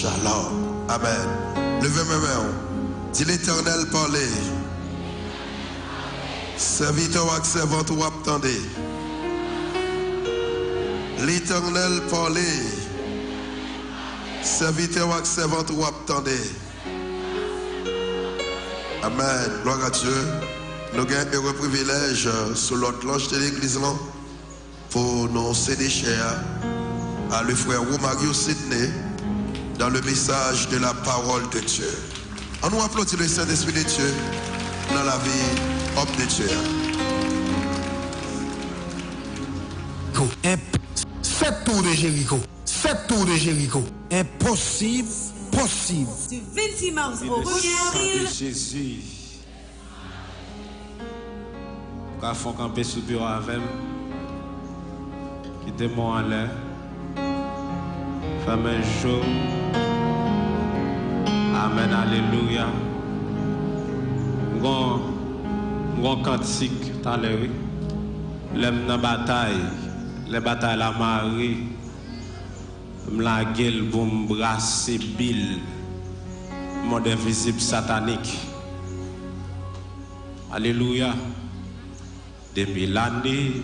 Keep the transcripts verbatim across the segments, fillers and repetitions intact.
Shalom. Amen. Leve men men w. Di, Letènèl pale. Sèvitè w ak sèvant ou ap tande. Letènèl pale. Sèvitè w ak sèvant ou ap tande. Amen. Gloire à Dieu. Nou gen ere privilèj, euh, sou lòt lanj de legliz lan pou nou sede chè a, a le frè Romario Sidney, dans le message de la parole de Dieu. An nou aplodi le Saint-Esprit de Dieu nan lavi òm de Dye a. Ko, enp-, Sept tours de Jéricho. Sept tours de Jéricho. Impossible, possible. Du vingt-six mars au premier avril. Jésus. Ou ka fon kanpe sou pye w avè m. Kite men w anlè. Fèmen je w. Amèn, alelouya. M gon, m gon kantik talè, wi. Lè m nan batay, lè batay la mare, m lage l pou m brase bil mond envizib satanik. Alelouya. De mil ane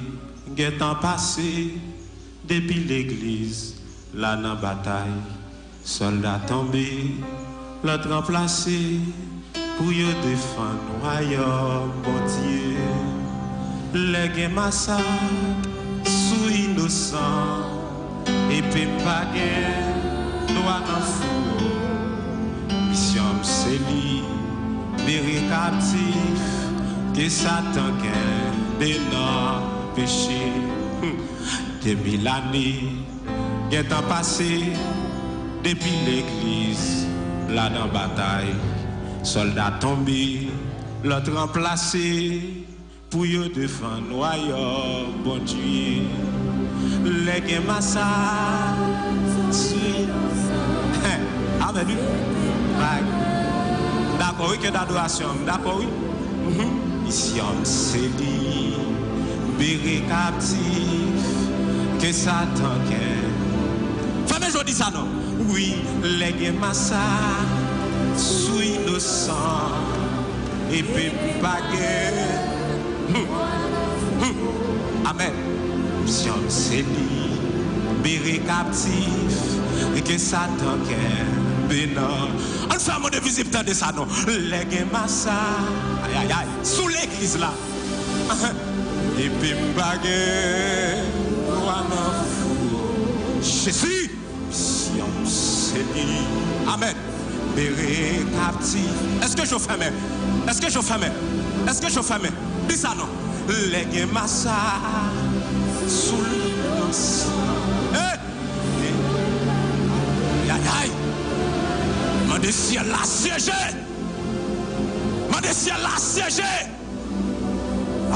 gentan pase depi legliz la nan batay. Sòlda tonbe, lòt ranplase pou yo defann wayòm Bondye. Lè gen masak sou inosan, epi m pa gen dwa nan fou. Misyon m se libere kaptif ke Satan kenbe nan peche. Hmm. De mil ane gentan pase depi legliz la nan batay. Sòlda tonbe, lòt ranplase pou yo defann wayòm Bondye. Lè gen masak sou... Amèn, wi. Bay. Dakò, wi, ke adorasyon, dakò, wi. Mhm. Misyon m se libere kaptif ke Satan gen. Fèmen jodi sa non. Wi, lè gen masak sou inosan, epi m pa gen. Hmm. Hmm. Amèn. Misyon m se libere kaptif ke Satan kenbe nan. Ann fè mond envizib tande sa non. Lè gen masak, ayayay, sou legliz la. Epi m pa gen dwa nan fou. Jezi, misyon m se li. Amèn. Libere kaptif. Èske je w fèmen? Èske je w fèmen? Èske je w fèmen? Di sa non. Lè gen masak sou inosan. Hey! Ayayay! Mande syèl la syeje! Mande syèl la syeje!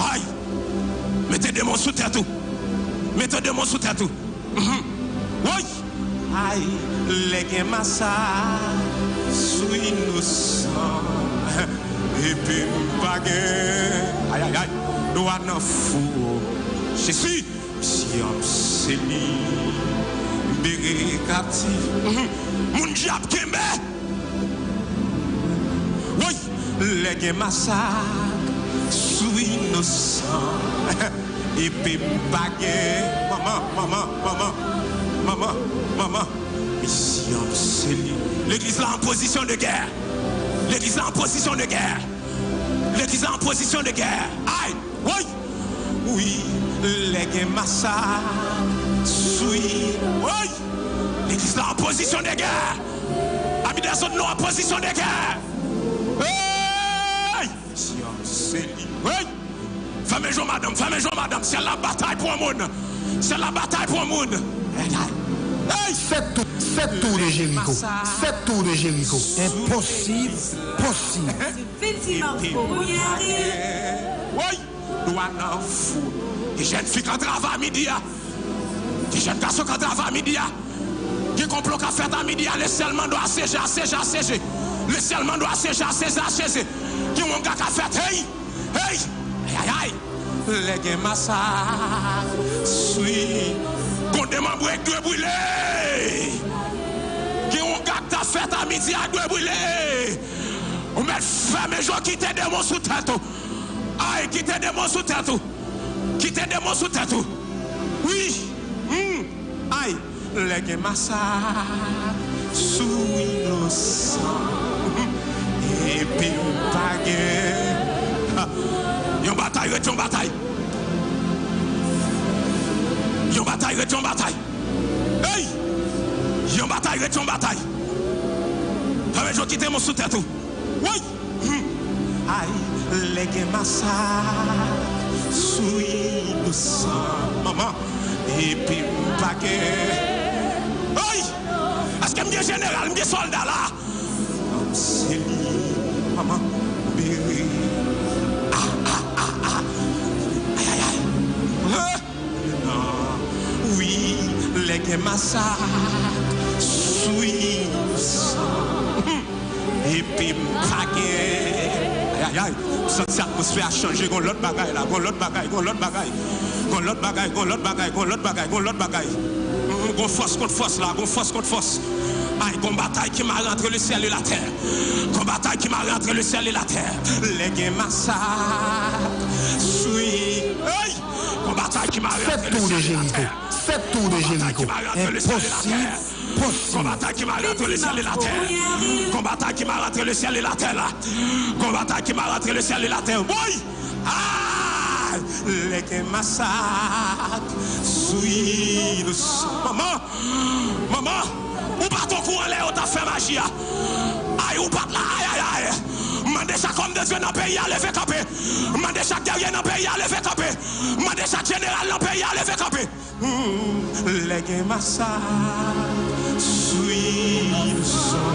Ay! Mete de men w sou tèt ou! Mete de men w sou tèt ou! Mhm. Woy! Ay! Lè gen masak sou inosan, epi m pa gen, ayayay, dwa nan fou. Jezi! Misyon m se libere kaptif. Mhm. Moun dyab kenbe. Woy! Lè gen masak sou inosan, epi m pa gen. Manman, manman, manman, manman, manman. Misyon m se li. Legliz la an pozisyon de gè. Legliz la an pozisyon de gè. Legliz la an pozisyon de gè. Ay! Woy! Wi, lè gen masak sou... Woy! Legliz la an pozisyon de gè. Ami dèzòd nou an pozisyon de gè. Hey! Misyon m se li. Hey! Fèmen je w madanm, fèmen je w madanm. Syèl la batay pou yon moun. Syèl la batay pou yon moun. Hey! Sept tours, sept tours de Jéricho. Sept tours de Jéricho. Impossible, possible. Vingt-six mars au premier avril. Woy! Dwa nan fou. Gen jèn fi k antrave a midi a. Gen jèn gason k antrave a midi a. Gen konplo k ap fèt a midi a. Le syèl mande w asyeje, asyeje, asyeje. Le syèl mande w asyeje, asyeje, asyeje. Gen wanga k ap fèt. Hey! Hey! Ayayay! Lè gen masak sou... Gon demanbre k dwe brile. Gen wanga k ta midi a dwe brile. Ou mèt fèmen je w, kite demon sou tèt ou. Ay, kite demon sou tèt ou. Kite demon sou tèt ou. Wi. Hmm. Ay. Lè gen masak sou inosan, epi m pa gen. Ha! Yon batay ret yon batay. Yon batay ret yon batay. Ey! Yon batay ret yon batay. Fèmen je w, kite demon sou tèt ou. Woy! Hmm. Ay, lè gen masak sou inosan, manman, epi m pa gen. Ay! Èske m gen jeneral, m gen sòlda la? Se li, manman, bere. Ah, ah, ah, ah. Ay, ay, ay. Hein? Non. Wi, lè gen masak sou inosan. Hmm. Epi m pa gen. Ay, ay, ay. M santi atmosfè a chanje. Gon lòt bagay la. Gon lòt bagay. Gon lòt bagay. Gon lòt bagay. Gon lòt bagay. Gon lòt bagay. Gon lòt bagay. Mm, gon fòs kont fòs la. Gon fòs kont fòs. Ay, gon batay ki mare antre le syèl e latè. Gon batay ki mare antre le syèl e latè. Lè gen masak sou. Ey! Gon batay ki mare antre le syèl e latè. Gon batay ki mare antre le syèl e latè. Gon batay ki mare antre le syèl e latè. Gon batay ki mare antre le syèl e latè la. Gon batay ki mare antre le syèl e latè. Woy! Ah! Lè gen masak sou inosan. Manman! Manman! Ou pa t okouran lè yo t ap fè maji a. Ay, ou pa t la. Ay, ay, ay. Mande chak òm de Dye nan peyi a leve kanpe. Mande chak gèrye nan peyi a leve kanpe. Mande chak jeneral nan peyi a leve kanpe. Hmm, lè gen masak sou inosan.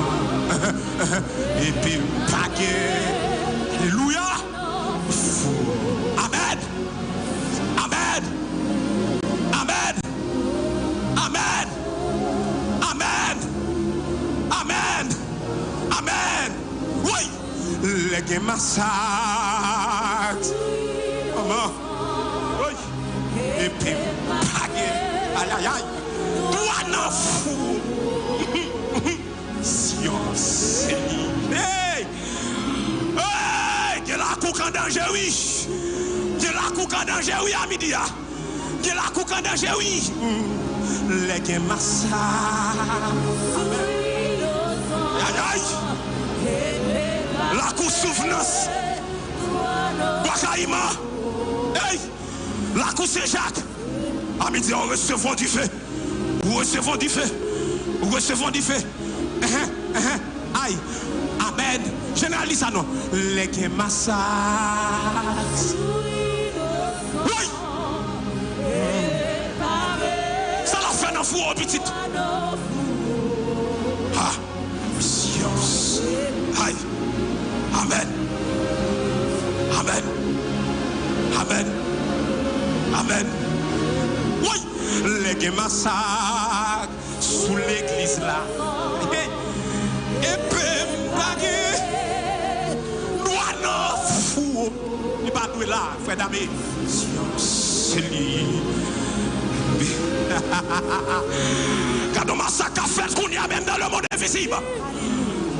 Epi m pa gen. Alelouya! Amèn! Amèn! Amèn! Amèn! Amèn! Amèn! Amèn! Woy! Lè gen masak. Manman. Woy. Epi m pa gen. Ayayay. Dwa nan fou. Syon, Senyè. Hey! Hey! Gen lakou k an danje, wi. Gen lakou k an danje, wi, a midi a. Gen lakou k an danje, wi. Mm. Lè gen masak. Ayayay. Lakou Souvnans. Bwa Kayiman. Hey! Lakou Sen Jak. A midi a, ou resevwa dife. Ou resevwa dife. Ou resevwa dife. Enhen, enhen. Ay. Amèn. Jeneral, li sa non. Lè gen masak. Woy! Sa l ap fè nan fou a, pitit? Ha! Ay! Amèn! Amèn! Amèn! Amèn! Woy! Lè gen masak sou legliz la. Hey! Epi m pa gen dwa nan fou. Li pa dwe la, frè Dame. Se li. Gade yon masak k ap fèt kounye a menm dans le monde invisible.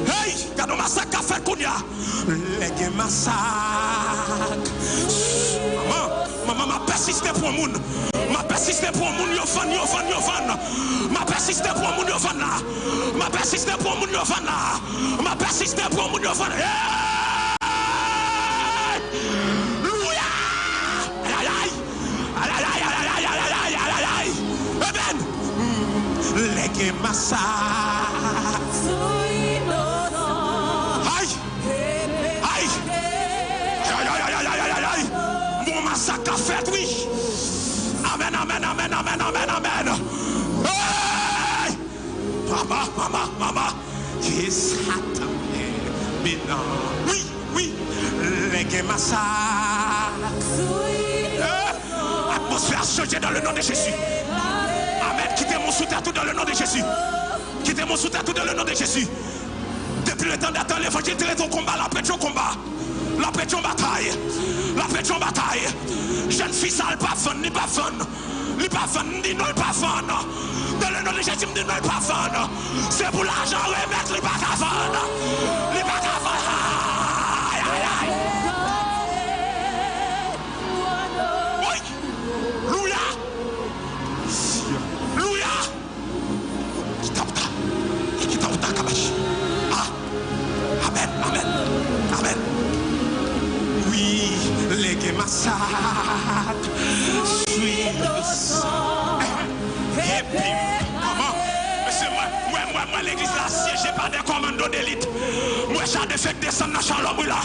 Hey! Gade yon masak k ap fèt kounye a. Lè gen masak. Manman, manman, m ap pèsiste pou yon moun. M ap pèsiste pou yon moun, yo vann, yo vann, yo vann. M ap pèsiste pou yon moun, yo vann la. M ap pèsiste pou yon moun, yo vann la. M ap pèsiste pou yon moun, yo vann. Hey! Louya! Ayayay! Ayayay, ayayay, ayayay, ayayay! Amen! Lè gen masak. Ay! Ay! Ay, ay, ay, ay! Bon masak k ap fèt, wi! Amen, amen, amen, amen, amen, amen! Hey! Mama, mama, mama! Ke Satan. Menan. Wi, wi. Lè gen masak. Eh, atmosfè a chanje dans le nom de Jésus. Amen. Kite mou sou tèt ou dans le nom de Jésus. Kite mou sou tèt ou dans le nom de Jésus. Depi letan dè tan, levanjil te rete yon konba, l ap rete yon konba. L ap rete yon batay. L ap rete yon batay. Jèn fi sa, l p ap vann, li p ap vann. Li pa vann, m di non, li pa vann. Dans le nom de Jésus, m di non, li pa vann. Se pou lajan remèt, li pa ka vann. Asyéje pa dè kòmando delit. M wè chadefè k desann nan Chalòm wi la.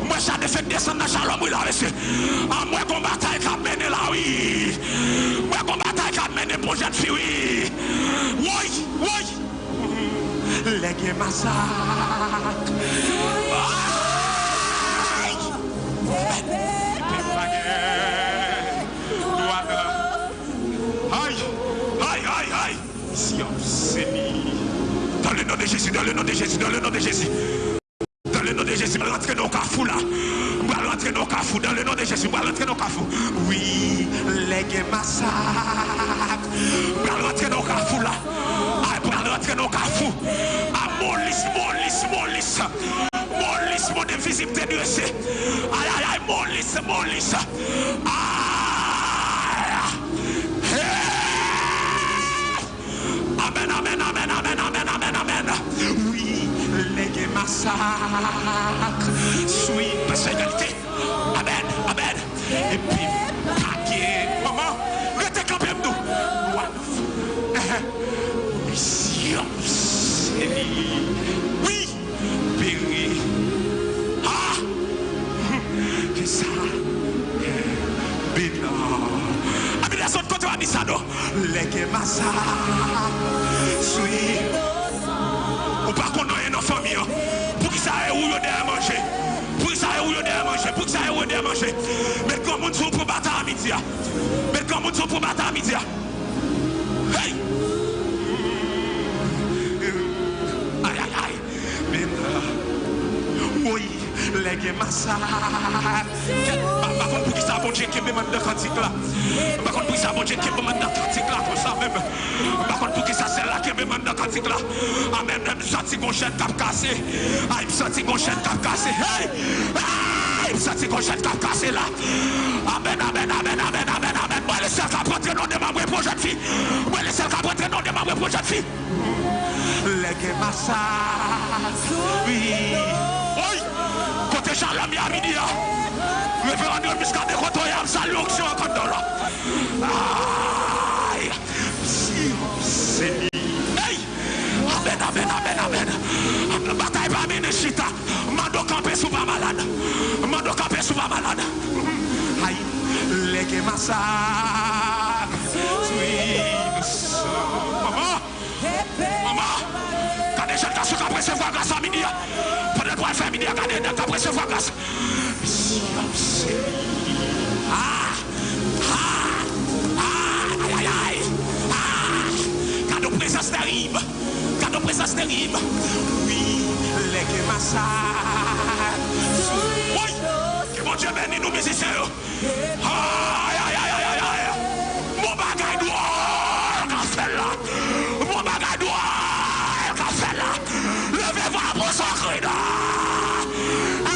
M wè chadefè k desann nan Chalòm wi la, mesye. A, m wè gon batay k ap mennen la wi. M wè gon batay k ap mennen pou jèn fi wi. Woy, woy. Lè gen masak. Ay! Ay! Ay! Ay! Ay! Seyè, Seyè. Dans le nom de Jésus, dans le nom de Jésus, dans le nom de Jésus. Dans le nom de Jésus, m pral rantre nan kafou la. M pral rantre nan kafou, dans le nom de Jésus, m pral rantre nan kafou. Wi, lè gen masak. M pral rantre nan kafou la. Ay, m pral rantre nan kafou. A, molis, molis, molis. Molis, mon envizib te drese. Ay, ay, ay, molis, molis. Ay! Hey! Amèn, amèn, amèn, amèn, amèn, amèn, amèn. Wi, lè gen masak. Swi, pase egalite. Amèn, amèn. Epi, pa gen. Manman, rete kanpe m tou. Wa. Mesye, se li. Wi. Pere. Ah! Ki sa? Bena. Abinè sot kote w a misado. Lè gen masak. Swi. Ou pa konn anyen nan fanmi an. Poukisa e ou yo dèyè manje? Poukisa e ou yo dèyè manje? Poukisa e ou yo dèyè manje? Met granmoun sou pou batay a midi a. Met granmoun sou pou batay a midi a. Hey! Ay, ay, ay. Men, woy, lè gen masak. Kèt, m pa, m pa konn poukisa Bondye kenbe m anndan kantik la. M pa konn poukisa Bondye kenbe m anndan kantik la konsa menm. M pa konn poukisa sèl la kenbe m anndan kantik la. Amèn. M santi gon chèn k ap kase. Ay, m santi gon chèn k ap kase. Hey! Ay, m santi gon chèn k ap kase la. Amèn, amèn, amèn, amèn, amèn, amèn. Mwen le sèl k ap rantre nan de manbre pou jèn fi. Mwen le sèl k ap rantre nan de manbre pou jèn fi. Lè gen masak. Wi. Oy! Kote Shalom ye a midi a? Reveran André Muscadin kote w ye a, m salye onksyon an k anndan w la. Ay! Si, se li. Hey! Amèn, amèn, amèn, amèn. Batay pa mennen chita. Mande w kanpe si w pa malad. Mande w kanpe si w pa malad. Ay, lè gen masak. Swi, manman. Manman. Gade jan gason k ap resevwa gras a midi a. Pandan l pral fè midi a, gade nèg k ap resevwa gras. Mesye, se li. Ah! Ah! Ah! Ay, ay, ay! Ah! Gade yon prezans terib! Gade yon prezans terib! Wi, lè gen masak. Woy! Ke Bondye beni nou, mizisyen yo! Ay, ay, ay, ay, ay, ay! Bon bagay dwòl k ap fèt la! Bon bagay dwòl k ap fèt la! Leve vwa pou sa kri la! Ah!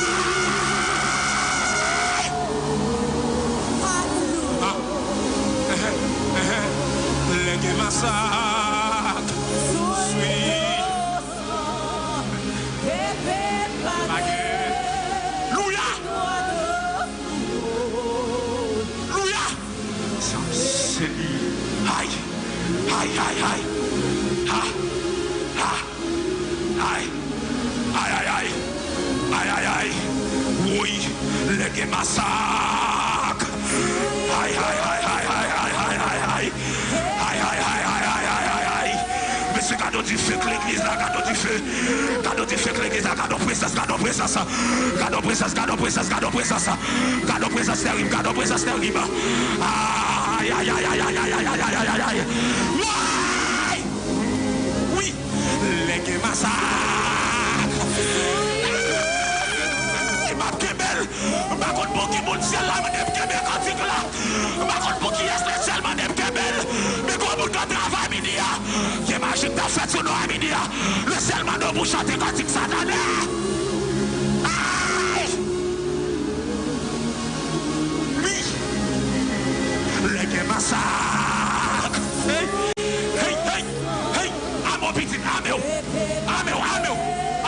Lè gen masak. Swi. Pa gen. Louya! Louya! Se li. Ay! Ay, ay, ay! Ha! Ha! Ay! Ay, ay, ay! Ay, ay, ay! Woy! Lè gen masak! Ay, ay, ay, ay! Ay, ay, ay, ay, ay, ay, ay, ay, ay, ay, ay, ay, ay. Mesye, gade yon dife k legliz la, gade yon dife. Gade yon dife k legliz la, gade yon prezans, gade yon prezans. Gade yon prezans, gade yon prezans, gade yon prezans. Gade yon prezans terib, gade yon prezans terib. Ay, ay, ay, ay, ay, ay, ay, ay, ay, ay, ay. Woy! Wi! Lè gen masak! Ay, m ap kenbe l! M pa konn pou ki moun syèl la mande m kenbe kantik la. M pa konn pou kiyès le syèl mande m kenbe l. Men gwo moun k ap travay midi a. Gen majik k ap fèt sou nou a midi a. Le syèl mande w pou chante kantik Satana. Ay! Wi! Lè gen masak! Hey! Hey! Hey! Hey! Ame w pitit, ame w! Ame w, ame w!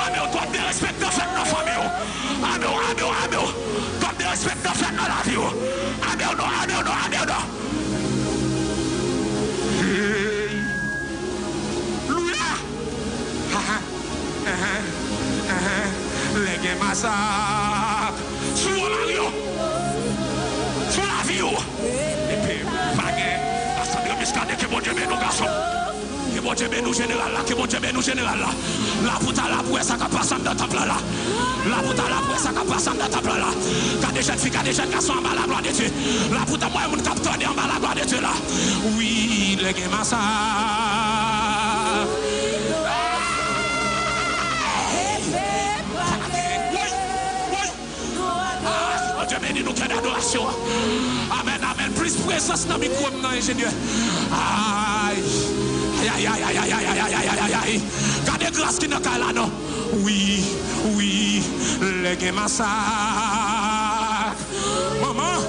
Ame w, twòp derespektan fèt nan fanmi w! Ame w, ame w, ame w! Twòp derespektan fèt nan lavi w! Ame w non, ame w non, ame w non! Hey! Louya! Ha, Lè gen masak sou ou, mari w, sou lavi w, epi pa gen, pa sanble mis, gade, ke Bondye beni w, gason. Ke Bondye beni w, jeneral la, ke Bondye beni w, jeneral la. La pou ta la pou wè sa k ap pase anndan tanp lan la. La pou ta la pou wè sa k ap pase anndan tanp lan la. Gade jèn fi, gade jèn gason anba laglwa de Dye. La pou ta, m wè moun k ap tòde anba laglwa de Dye la. Wi, lè gen masak. Woy, woy. Ah, Bondye beni nou, kè dadorasyon an. Amèn, amèn. Plis prezans nan mikwo m nan, enjenyè. Ay. Ay, ay, ay. Gade gras ki nan kay la, non. Wi, wi, lè gen masak. Manman,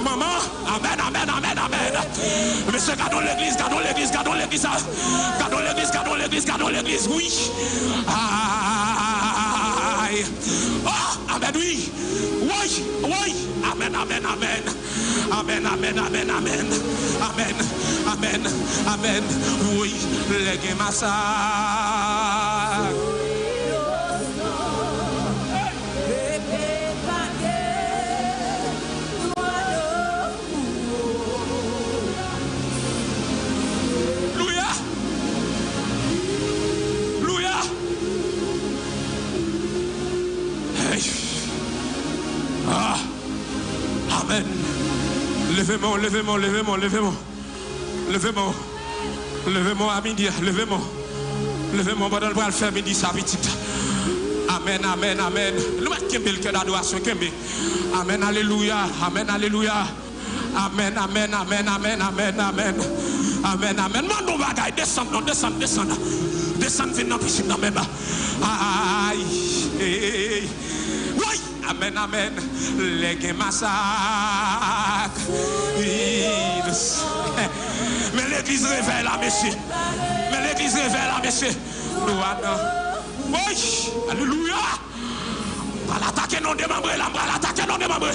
manman, amèn, amèn, amèn, amèn. Mesye, gade yon legliz, gade yon legliz, gade yon legliz, ah. Gade yon legliz, gade yon legliz, gade yon legliz, wi. Ay. Oh, amèn, wi. Woy, woy. Amèn, amèn, amèn. Amèn, amèn, amèn, amèn. Amèn, amèn, amèn. Woy, lè gen masak. Louya! Louya! Hey! Ah! Amèn. Leve men w, leve men w, leve men w, leve men w. Leve men w. Leve men w a midi a, leve men w. Leve men w pandan l pral fè midi sa, pitit. Amèn, amèn, amèn. Nou mèt kenbe l, kè dadorasyon, kenbe. Amèn, alelouya. Amèn, alelouya. Amèn, amèn, amèn, amèn, amèn, amèn. Amèn, amèn. Mande yon bagay, desann non, desann, desann. Desann vin nan pisin nan menm. Ay, ey. Woy, amèn, amèn. Lè gen masak. Men legliz revèy la, mesye. Men legliz revèy la, mesye. Nou adan. Woy, alelouya. M pral atake non demanbre la, m pral atake non demanbre.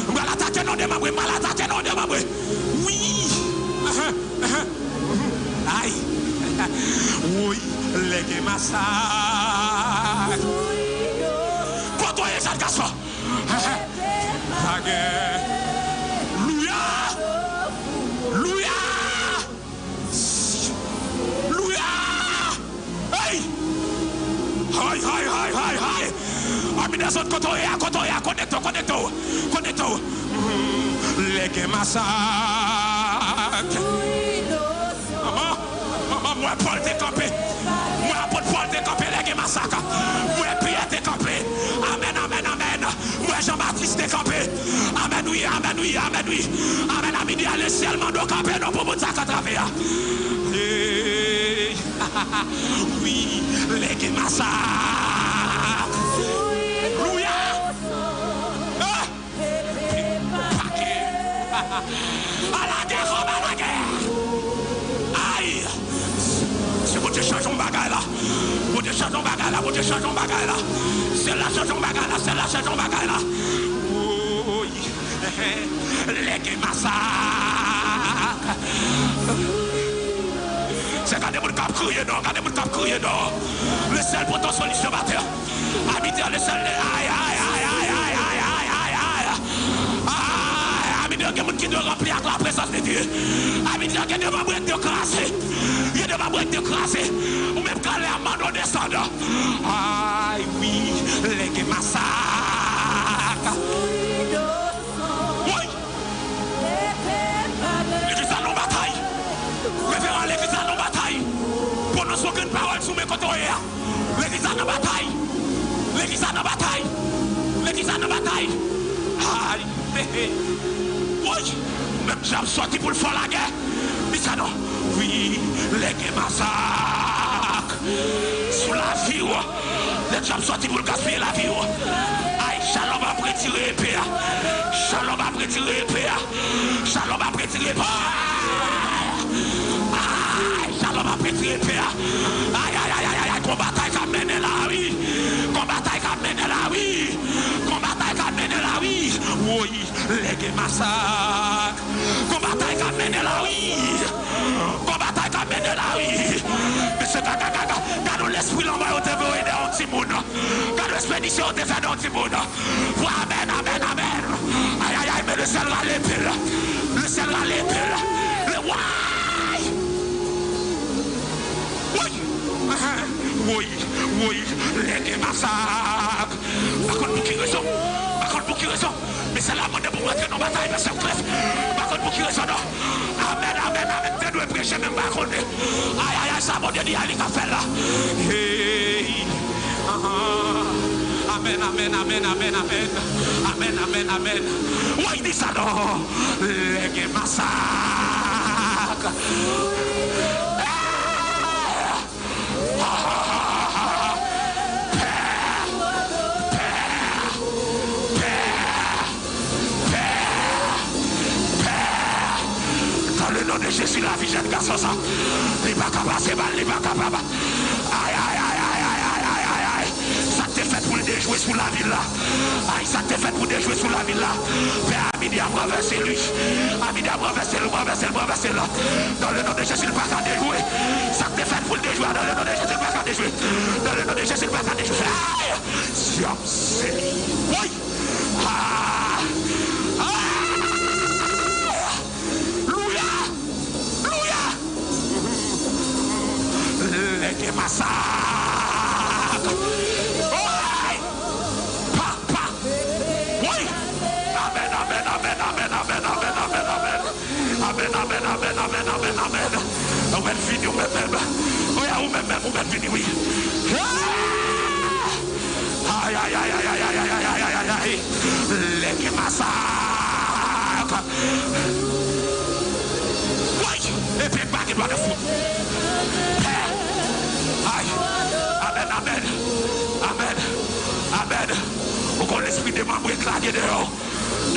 M pral atake non demanbre, m pral atake non demanbre. Wi. Ahan, ahan. Ay. Woy, lè gen masak. Kote w ye, jèn gason? Ahan. Pa gen. Louya. Louya. Louya! Hey! Hay, hay, hay, hay, hay! Anmi dezòd, kote w ye a, kote w ye a, konekte w, konekte w, konekte w. Mhm. Lè gen masak. Manman, manman, m wè Pòl te kanpe. M wè apot Pòl te kanpe, lè gen masak. M wè Pyè te kanpe. Amèn, amèn, amèn. M wè Jan Batis te kanpe. Amèn wi, amèn wi, amèn wi. Amèn, a midi a, lesyèl mande w kanpe non pou moun sa k atrape a. Hey. Wi, lè gen masak. Louya. Ah. Pake. Alagè, kòm alagè. Ay. Se Bondye chanje yon bagay la. Bondye chanje yon bagay la. Bondye chanje yon bagay la. Syèl la chanje yon bagay la. Syèl la chanje yon bagay la. Woy. Lè gen masak. Se gade moun k ap kriye non. Gade moun k ap kriye non. Lesyèl pote w solisyon, batè. A midi a, lesyèl, ay, ay, ay. Ay, a midi a, gen moun ki dwe ranpli ak laprezans de Dye. A midi a, gen de manbre k dwe kraze. Gen de manbre k dwe kraze. Ou menm k anlè a, mande w desann. Ay, wi, lè gen masak. Woy! Legliz la nan batay. Reveran, legliz la nan batay. Pwononse yon grenn pawòl sou men kote w ye a. Legliz la nan batay. Legliz la nan batay. Legliz la nan batay. Ay, he, he. Woy! Menm djab sòti pou l fè w lagè. Di sa non. Wi, lè gen masak sou lavi w. Lè djab sòti pou l gaspiye lavi w. Ay, Shalom ap retire epe a. Shalom ap retire epe a. Shalom ap retire epe a. Ay, Shalom ap retire epe a. Ay, ay, ay, ay, ay, ay, gon batay k ap mennen la, wi. Gon batay k ap mennen la, wi. Gon batay k ap mennen la, wi. Woy, lè gen masak. Gon batay k ap mennen la, wi. Gon batay k ap mennen la, wi. Mesye, ga, ga, ga, ga, gade yon lespri lanmò yo te voye dèyè yon ti Benediksyon yo te fè nan yon timoun. Pou amèn, amèn, amèn. Ay, ay, ay, men lesyèl rale epe l. Lesyèl rale epe l. Le, way! Woy! Ahan. Woy! Woy! Lè gen masak. M pa konn pou ki rezon. M pa konn pou ki rezon. Men se la mande pou m rantre nan batay, men se trèf. M pa konn pou ki rezon, non. Amèn, amèn, amèn. Te dwe preche, men m pa konnen. Ay, ay, ay, sa Bondye di a, li ka fè l la. Hey! Ahan. Amèn, amèn, amèn, amèn, amèn. Amèn, amèn, amèn. Woy, di sa non. Lè gen masak. Hey! Pè! Pè! Pè! Pè! Pè! Dans le nom de Jésus, lavi jèn gason sa. Li pa ka pase bal, li pa kapab. Ay, ay, ay, ay. Sa k te fèt pou l dejwe sou lavi l la. Ay, sa k te fèt pou dejwe sou lavi l la. Pè a midi ap ranvèse li. A midi ap ranvèse l, ranvèse l, ranvèse l. Dans le nom de Jésus, li pa ka dejwe. Sa k te fèt pou l dejwe, dans le nom de Jésus, li pa ka dejwe. Dans le nom de Jésus, li pa ka dejwe. Ay! Dyab se li. Woy! Ah! Ah! Louya! Louya! Lè gen masak! Woy! Pa, pa! Woy! Amèn, amèn, amèn. Amèn, amèn, amèn, amèn, amèn. Amèn, amèn, amèn, amèn, amèn, amèn. Ou mèt vini, ou mèt menm. Oya, ou menm menm, ou mèt vini, wi. Ah! Ay, ay, ay. Lè gen masak. Woy! Epi pa gen dwa de fout. Pè! Ay! Amèn, amèn. Amèn. Amèn. Ou konn lespri demanbre k lage deyò.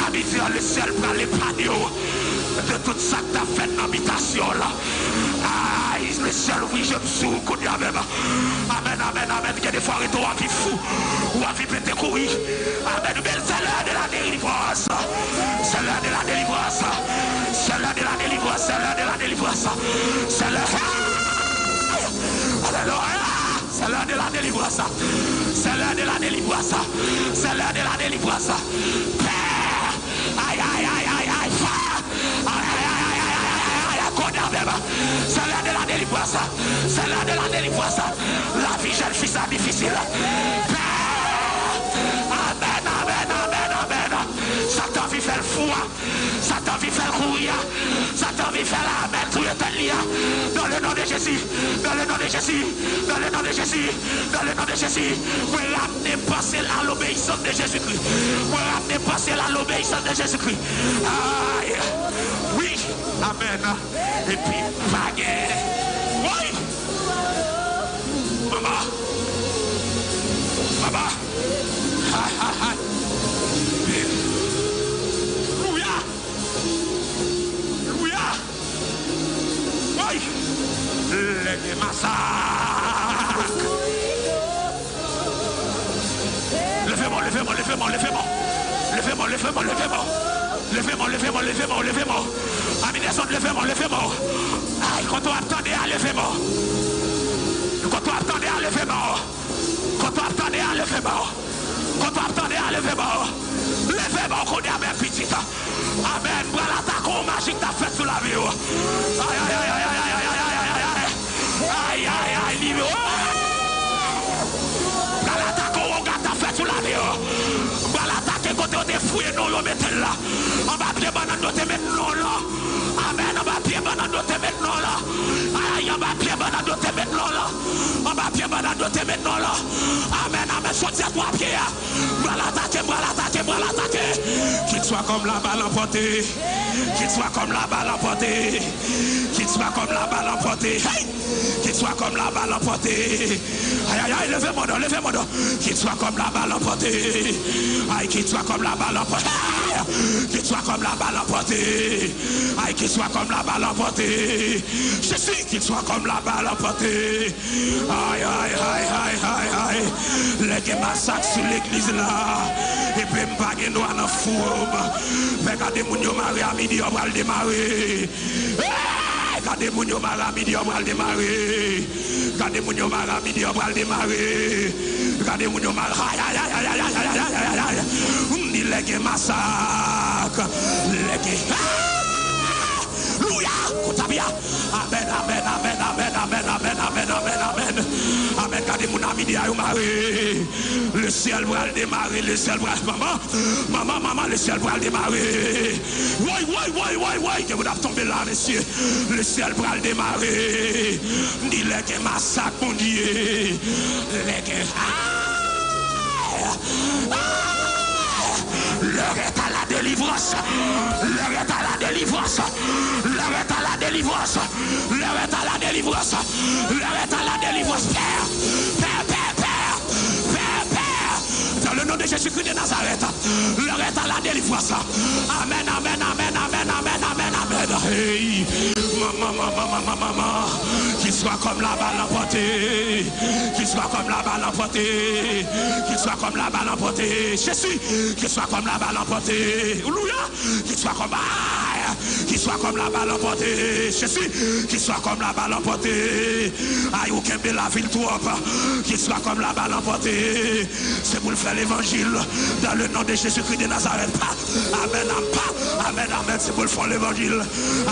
Abitye a, lesyèl pral epanye w de tout sa k t ap fèt nan bitasyon w la. Ay, lesyèl ouvri je m sou ou kounye a menm. Amèn, amèn, amèn. Gen de fwa w rete w anvi fou, w anvi pete kouri. Amèn. Men c'est l'heure de la délivrance. C'est l'heure de la délivrance. C'est l'heure de la délivrance. C'est l'heure de la délivrance. C'est l'heure. Alelouya. C'est l'heure de la délivrance. C'est l'heure de la délivrance. C'est l'heure de la délivrance. Pè! Ay, ay, ay, ay, ay, fire! Ay, ay, ay, ay, ay, ay, ay, ay, ay, ay, konn avè m. C'est l'heure de la délivrance. C'est l'heure de la délivrance. Lavi jèn fi sa difisil. Pè! Amèn, amèn, amèn, amèn. Sa k te anvi fè l fou a. Sa k te anvi fè l kouri a. Sa k te anvi fè l amèn touye tèt li a. Dans le nom de Jésus. Dans le nom de Jésus. Dans le nom de Jésus. Dans le nom de Jésus. Mwen ramne panse l à l'obéissance de Jésus-Christ. Mwen ramne panse l à l'obéissance de Jésus-Christ. Ay. Wi. Amèn. Epi pa gen. Woy! Mama! Mama! Hay, hay, hay! Alelouya! Alelouya! Woy! Lè gen masak! Leve men w, leve men w, leve men w, leve men w. Leve men w, leve men w, leve men w. Leve men w, leve men w, leve men w, leve men w. Ami Nelson, leve men w, leve men w. Ay, kote w ap tande a, leve men w. Kote w ap tande a, leve men w. Kote w ap tande a, leve men w. Kote w ap tande a, leve men w. Leve men w kounye a, men pitit. Amèn. Pral atake w, maji k t ap fèt sou lavi w. Ay, ay, ay. Ay, ay, ay, li, oh! Pral atake w, woga t ap fèt sou lavi w. Pral atake kote yo te fouye non yo mete l la. Anba pye bannann yo te met non w lan. Amèn. Anba pye bannann yo te met non w lan. Ay, anba pye bannann yo te met non w lan. Anba pye bannann yo te met non w lan. Amèn, amèn. Soti a twa pye a. Pral atake, pral atake, pral atake. Qu'il soit comme la balle emportée. Qu'il soit comme la balle emportée. Qu'il soit comme la balle emportée. Hey! Qu'il soit comme la balle emportée. Ay, ay, ay, leve men w, leve men w. Qu'il soit comme la balle emportée. Ay, qu'il soit comme la balle emportée. Hey! Qu'il soit comme la balle emportée. Ay, qu'il soit comme la balle emportée. Jésus, qu'il soit comme la balle emportée. Ay, ay, ay, ay, ay, ay. Lè gen masak sou legliz la, epi m pa gen dwa nan fou. Pè, gade moun yo mare a midi, yo pral demare. Hey! Gade moun yo mare a midi, yo pral demare. Gade moun yo mare a midi, yo pral demare. Gade moun yo mal. Ay, ay, ay. M di lè gen masak. Lè gen. Alelouya! Kout apye a. Amèn, amèn, amèn. Amèn, gade moun a midi a yo mare. Lesyèl pral demare, lesyèl pral, manman, manman, manman, lesyèl pral demare. Woy, woy, woy, woy, woy, gen moun ap tonbe la, mesye. Lesyèl pral demare. M di lè gen masak, Bondye. Lè gen, ah! Ah! L'heure est à la délivrance. L'heure est à la délivrance. L'heure est à la délivrance. L'heure est à la délivrance. L'heure est à la délivrance. Père, père, père, père, père, père. Dans le nom de Jésus-Christ de Nazareth, l'heure est à la délivrance. Amen, amen, amen, amen, amen, amen, amen. Hey, maman, maman, maman, maman, qu'il soit comme la balle emportée, qu'il soit comme la balle emportée, qu'il soit comme la balle emportée. Jésus, qu'il soit comme la balle emportée. Alléluia. Qu'il soit comme, ah, qu'il soit comme la balle emportée. Jésus, qu'il soit comme la balle emportée. Ay, ou kenbe lavil twòp. Qu'il soit comme la balle emportée. Se pou l fè levanjil. Dans le nom de Jésus-Christ de Nazareth. Pa. Amèn, amèn, pa. Amèn, amèn. Se pou l fè levanjil.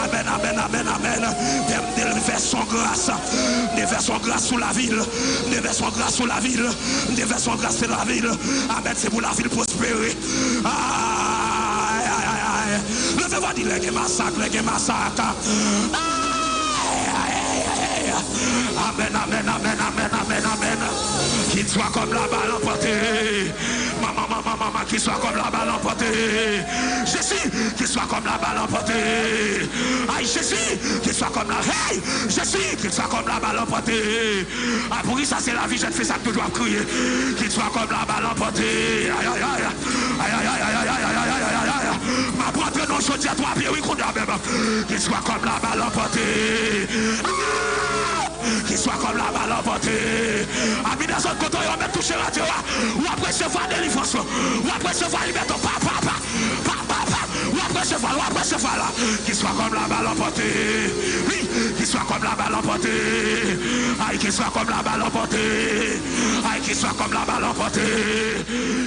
Amèn, amèn, amèn, amèn. Pè m, m te vèse yon gras. M te vèse yon gras sou lavil. M te vèse yon gras sou lavil. M te vèse yon gras sou lavil. Amèn. Se pou lavil pwospere. Ay, ay, ay, ay. Leve vwa, di lè gen masak, lè gen masak. Ay, ay, ay, ay. Amèn, amèn, amèn, amèn, amèn, amèn. Qu'il soit comme la balle emportée. Maman, maman, maman, qu'il soit comme la balle emportée. Jésus, qu'il soit comme la balle emportée. Ay, Jésus, qu'il soit comme la, hey, Jésus, qu'il soit comme la balle emportée. Ah, poukisa se lavi jèn fi sa k toujou ap kriye? Qu'il soit comme la balle emportée. Ay, ay, ay. Ay, ay, ay. M ap rantre nan jodi a twa pye, wi, kounye a menm. Qu'il soit comme la balle emportée. Ah! Qu'il soit comme la balle emportée. Ami, dezòd kote yo mèt touche radyo a. W ap resevwa delivrans. W ap resevwa libète. Pa, pa, pa. Pa, pa, pa. W ap resevwa, w ap resevwa la. Qu'il soit comme la balle emportée. Wi, qu'il soit comme la balle emportée. Ay, qu'il soit comme la balle emportée. Ay, qu'il soit comme la balle emportée.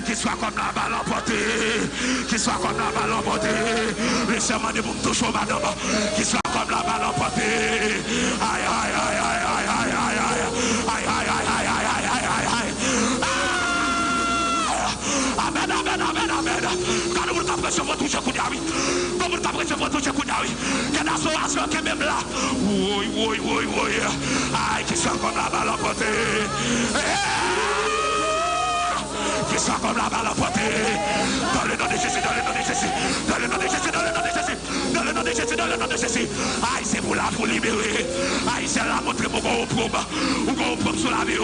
Qu'il soit comme la balle emportée. Qu'il soit comme la balle emportée. Mesye, mande pou m touche yon madanm. Qu'il soit comme la balle emportée. Ay, ay, ay, ay. Ay, ay, ay, ay, ay, ay, ay, ay, ay, ay. Ah! Amèn, amèn, amèn, amèn. Gade moun k ap resevwa touche kounye a, wi. Gade moun k ap resevwa touche kounye a, wi. Gen asoyasyon kenbe m la. Woy, woy, woy, woy. Ay, qu'il soit comme la balle emportée. Eh! Qu'il soit comme la balle emportée. Dans le nom de Jésus, dans le nom de Jésus, dans le nom de Jésus, dans le nom de Jésus. Dans le nom de Jésus, dans le nom de Jésus. Ay, se pou la pou libere. Ay, syèl la montre m ou gon opwob. Ou gon opwob sou lavi w.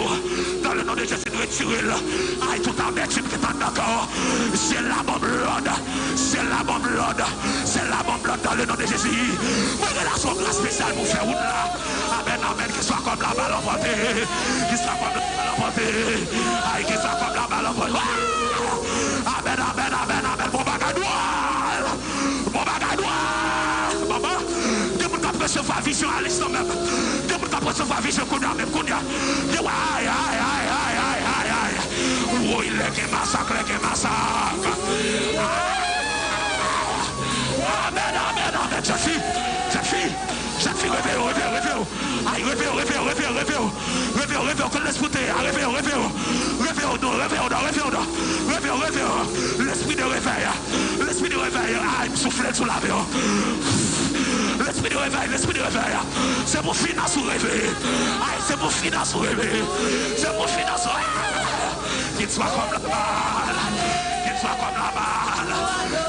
Dans le nom de Jésus, retire l. Ay, tout amètim ki t anndan kò w. Syèl la ban m lòd. Syèl la ban m lòd. Syèl la ban m lòd dans le nom de Jésus. Mwen gen la sou gras espesyal pou fè wout la. Amèn, amèn. Qu'il soit comme la balle emportée. Qu'il soit comme la balle emportée. Ay, qu'il soit comme la balle emportée. Ah! Amèn, amèn, amèn, amèn. Bon bagay dwòl. Bon bagay dwòl. Manman, gen moun k ap resevwa vizyon a linstan menm. Gen moun k ap resevwa vizyon kounye a menm, kounye a. Gen, ay, ay, ay. Woy, lè gen masak, lè gen masak. Ah! Amèn, amèn, amèn. Jèn fi, jèn fi, jèn fi, reveye w, reveye w, reveye w. Ay, reveye w, reveye w, reveye w, reveye w. Reveye w, reveye w, kot lespri w te ye a, reveye w, reveye w. Reveye w, non, reveye w, non, reveye w, non. Reveye w, reveye w. Lespri de revèy. Lespri de revèy. Ay, m soufle l sou lavi w. Lespri de revèy, lespri de revèy. Se pou finans ou reveye. Ay, se pou finans ou reveye. Se pou finans ou. Qu'il soit comme la balle. Qu'il soit comme la balle.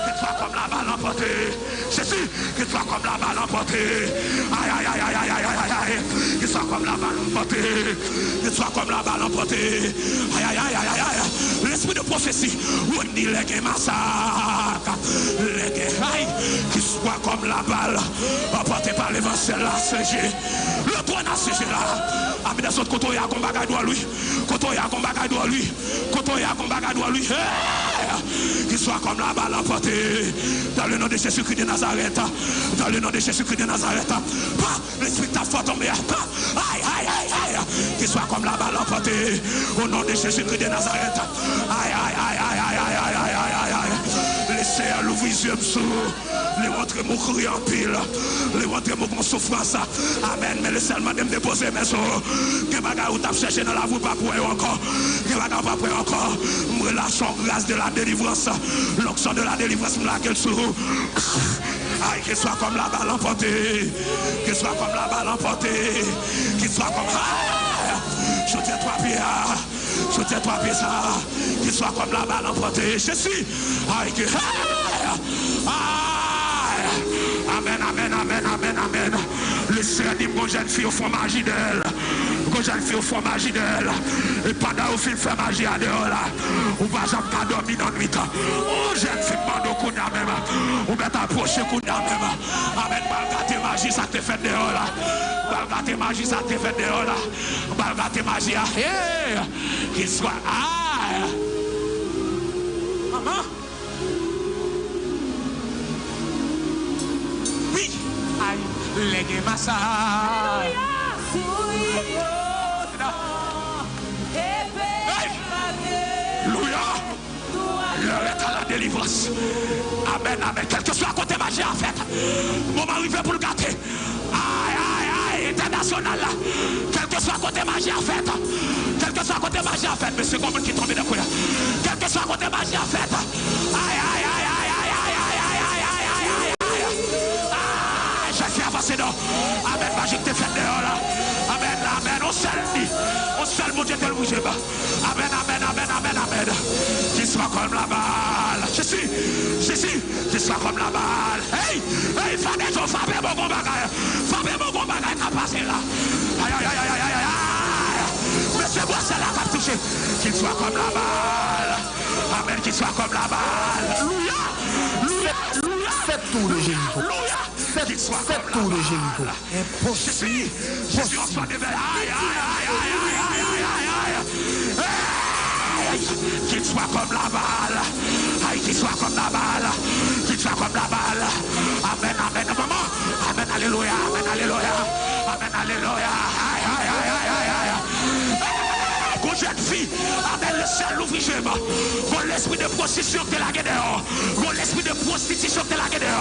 Qu'il soit comme la balle emportée. Jésus, qu'il soit comme la balle emportée. Ay, ay, ay. Qu'il soit comme la balle emportée. Qu'il soit comme la balle emportée. Ay, ay, ay. Lespri de pwofesi. Ou di lè gen masak. Lè gen, ay, qu'il soit comme la balle emportée par l'évangile, la C G. Le trône a siégé là. Ami, dezòd kote w ye a gon bagay dwòl, wi. Kote w ye a gon bagay dwòl, wi. Kote w ye a gon bagay dwòl, wi. Hey! Qu'il soit comme la balle emportée. Dans le nom de Jésus-Christ de Nazareth. Dans le nom de Jésus-Christ de Nazareth. Pa, lespri k t ap fè w tonbe a. Pa, ay, ay, ay, ay. Qu'il soit comme la balle emportée. Au nom de Jésus-Christ de Nazareth. Ay, ay, ay. Le Seyè louvri zye m sou ou. Li montre m ou kriye anpil. Li montre m ou gon soufrans. Amèn. Men li sèl mande m depoze men sou ou. Gen bagay ou t ap chèche nan lavi w, ou p ap wè yo ankò. Gen bagay ou p ap wè ankò. M relasyon gras de la délivrance. L'onction de la délivrance, m lage l sou ou. Ay, qu'il soit comme la balle emportée. Qu'il soit comme la balle emportée. Qu'il soit comme, ah! Chòdyè twa pye a. Chòdyè twa pye sa. Qu'il soit comme la balle emportée. Jezi. Ay, ke, ay! Ay! Amèn, amèn, amèn, amèn, amèn. Le Seyè di m gon jèn fi yo fè maji dèyè l. Gon jèn fi yo fè maji dèyè l. E pandan yo fin fè maji a dèyè w la, ou pa janm ka dòmi nan nwit. Yon jèn fi mande w kounye a menm. Ou mèt apwoche kounye a menm. Amèn. Pral gate maji sa k te fèt dèyè w la. Pral gate maji sa k te fèt dèyè w la. Pral gate maji a. Hey! Qu'il soit. Ah! Manman! Wi! Ay, lè gen masak. Hey! Alelouya! L'heure est à la délivrance. Amèn, amèn. Kèlkeswa kote maji a fèt, moman rive pou l gate. Ay, ay, ay, entènasyonal la. Kèlkeswa kote maji a fèt. Kèlkeswa kote maji a fèt. Mesye, gon moun ki tonbe nan kouya. Kèlkeswa kote maji a fèt. Ay, ay, ay. Ah, Jezi avanse non. Amèn, maji k te fèt dèyè w la. Amèn, amèn. On sèl li. On sèl Bondye te louvri je m. Amèn, amèn, amèn, amèn, amèn. Qu'il soit comme la balle. Jezi, Jezi, qu'il soit comme la balle. Hey, hey, frape, frape, bon, bon bagay. Frape, bon, bon bagay, ka pase la. Ay, ay, ay. Mesye, bwè sèl la k ap touche. Qu'il soit comme la balle. Amèn, qu'il soit comme la balle. Louya, louya, louya. Fèt tou de Jeriko. Louya. Fèt, fèt tou de Jeriko. Enposib. Jezi, Jezi, on swa de vè. Ay, ay, ay. Hey! Qu'il soit comme la balle. Ay, qu'il soit comme la balle. Qu'il soit comme la balle. Amèn, amèn, manman. Amèn, alelouya. Amèn, alelouya. Amèn, alelouya. Ay, ay, ay. Gon jèn fi, amèn, le Seyè louvri je m. Gon lespri de pwostitisyon ki te lage dèyè w. Gon lespri de pwostitisyon ki te lage dèyè w.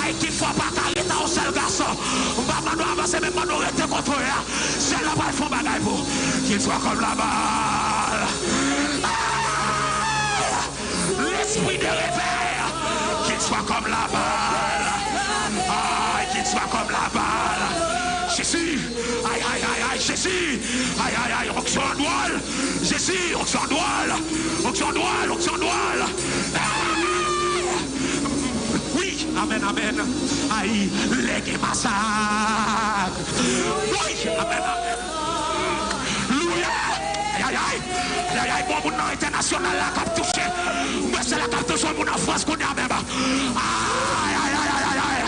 Ay, ki fè w pa ka rete yon sèl gason. M pa mande w avanse, men m mande w rete kote w ye a. Syèl la pral fè yon bagay pou ou. Qu'il soit comme la balle. L'esprit de réveil, qu'il soit comme la balle. Ay, qu'il soit comme la balle. Jezi, ay, ay, ay, ay, Jezi. Ay, ay, ay, onction dwòl. Jezi, onction dwòl. Onction dwòl, onction dwòl. Ay. Wi, amèn, amèn. Ay, lè gen masak. Wi, amèn, amèn. Louya! Ay, ay, ay! Ay, ay, ay, gon moun nan entènasyonal la k ap touche. Mwen se la k ap touche yon moun an Frans kounye a menm. Ay, ay, ay, ay, ay, ay!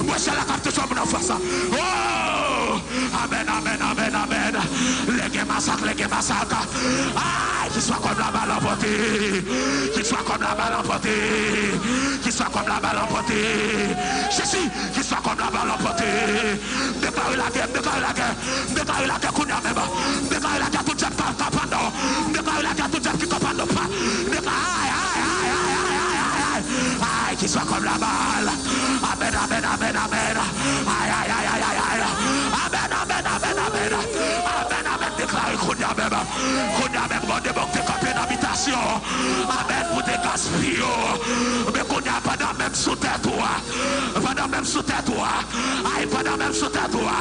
Mwen se la k ap touche yon moun an Frans. Oh! Amèn, amèn, amèn, amèn. Lè gen masak, lè gen masak. Ay, qu'il soit comme la balle emportée. Qu'il soit comme la balle emportée. Qu'il soit comme la balle emportée. Jezi, qu'il soit comme la balle emportée. M deklare lagè, m deklare lagè, m deklare lagè kounye a menm. M deklare lagè tout djab k ap, k ap anndan w. M deklare lagè tout djab ki k ap anndan w. M deklare, ay, ay, ay. Ay, qu'il soit comme la balle. Amèn, amèn, amèn, amèn. Ay, ay, ay. Amèn, amèn, amèn, amèn. Amèn, amèn. Deklare kounye a menm. Kounye a menm, gon demon ki te kanpe nan abitasyon. Amèn, pou te gaspiye w. Men kounye a, pandan menm sou tèt ou a. Pandan menm sou tèt ou a. Ay, pandan menm sou tèt ou a.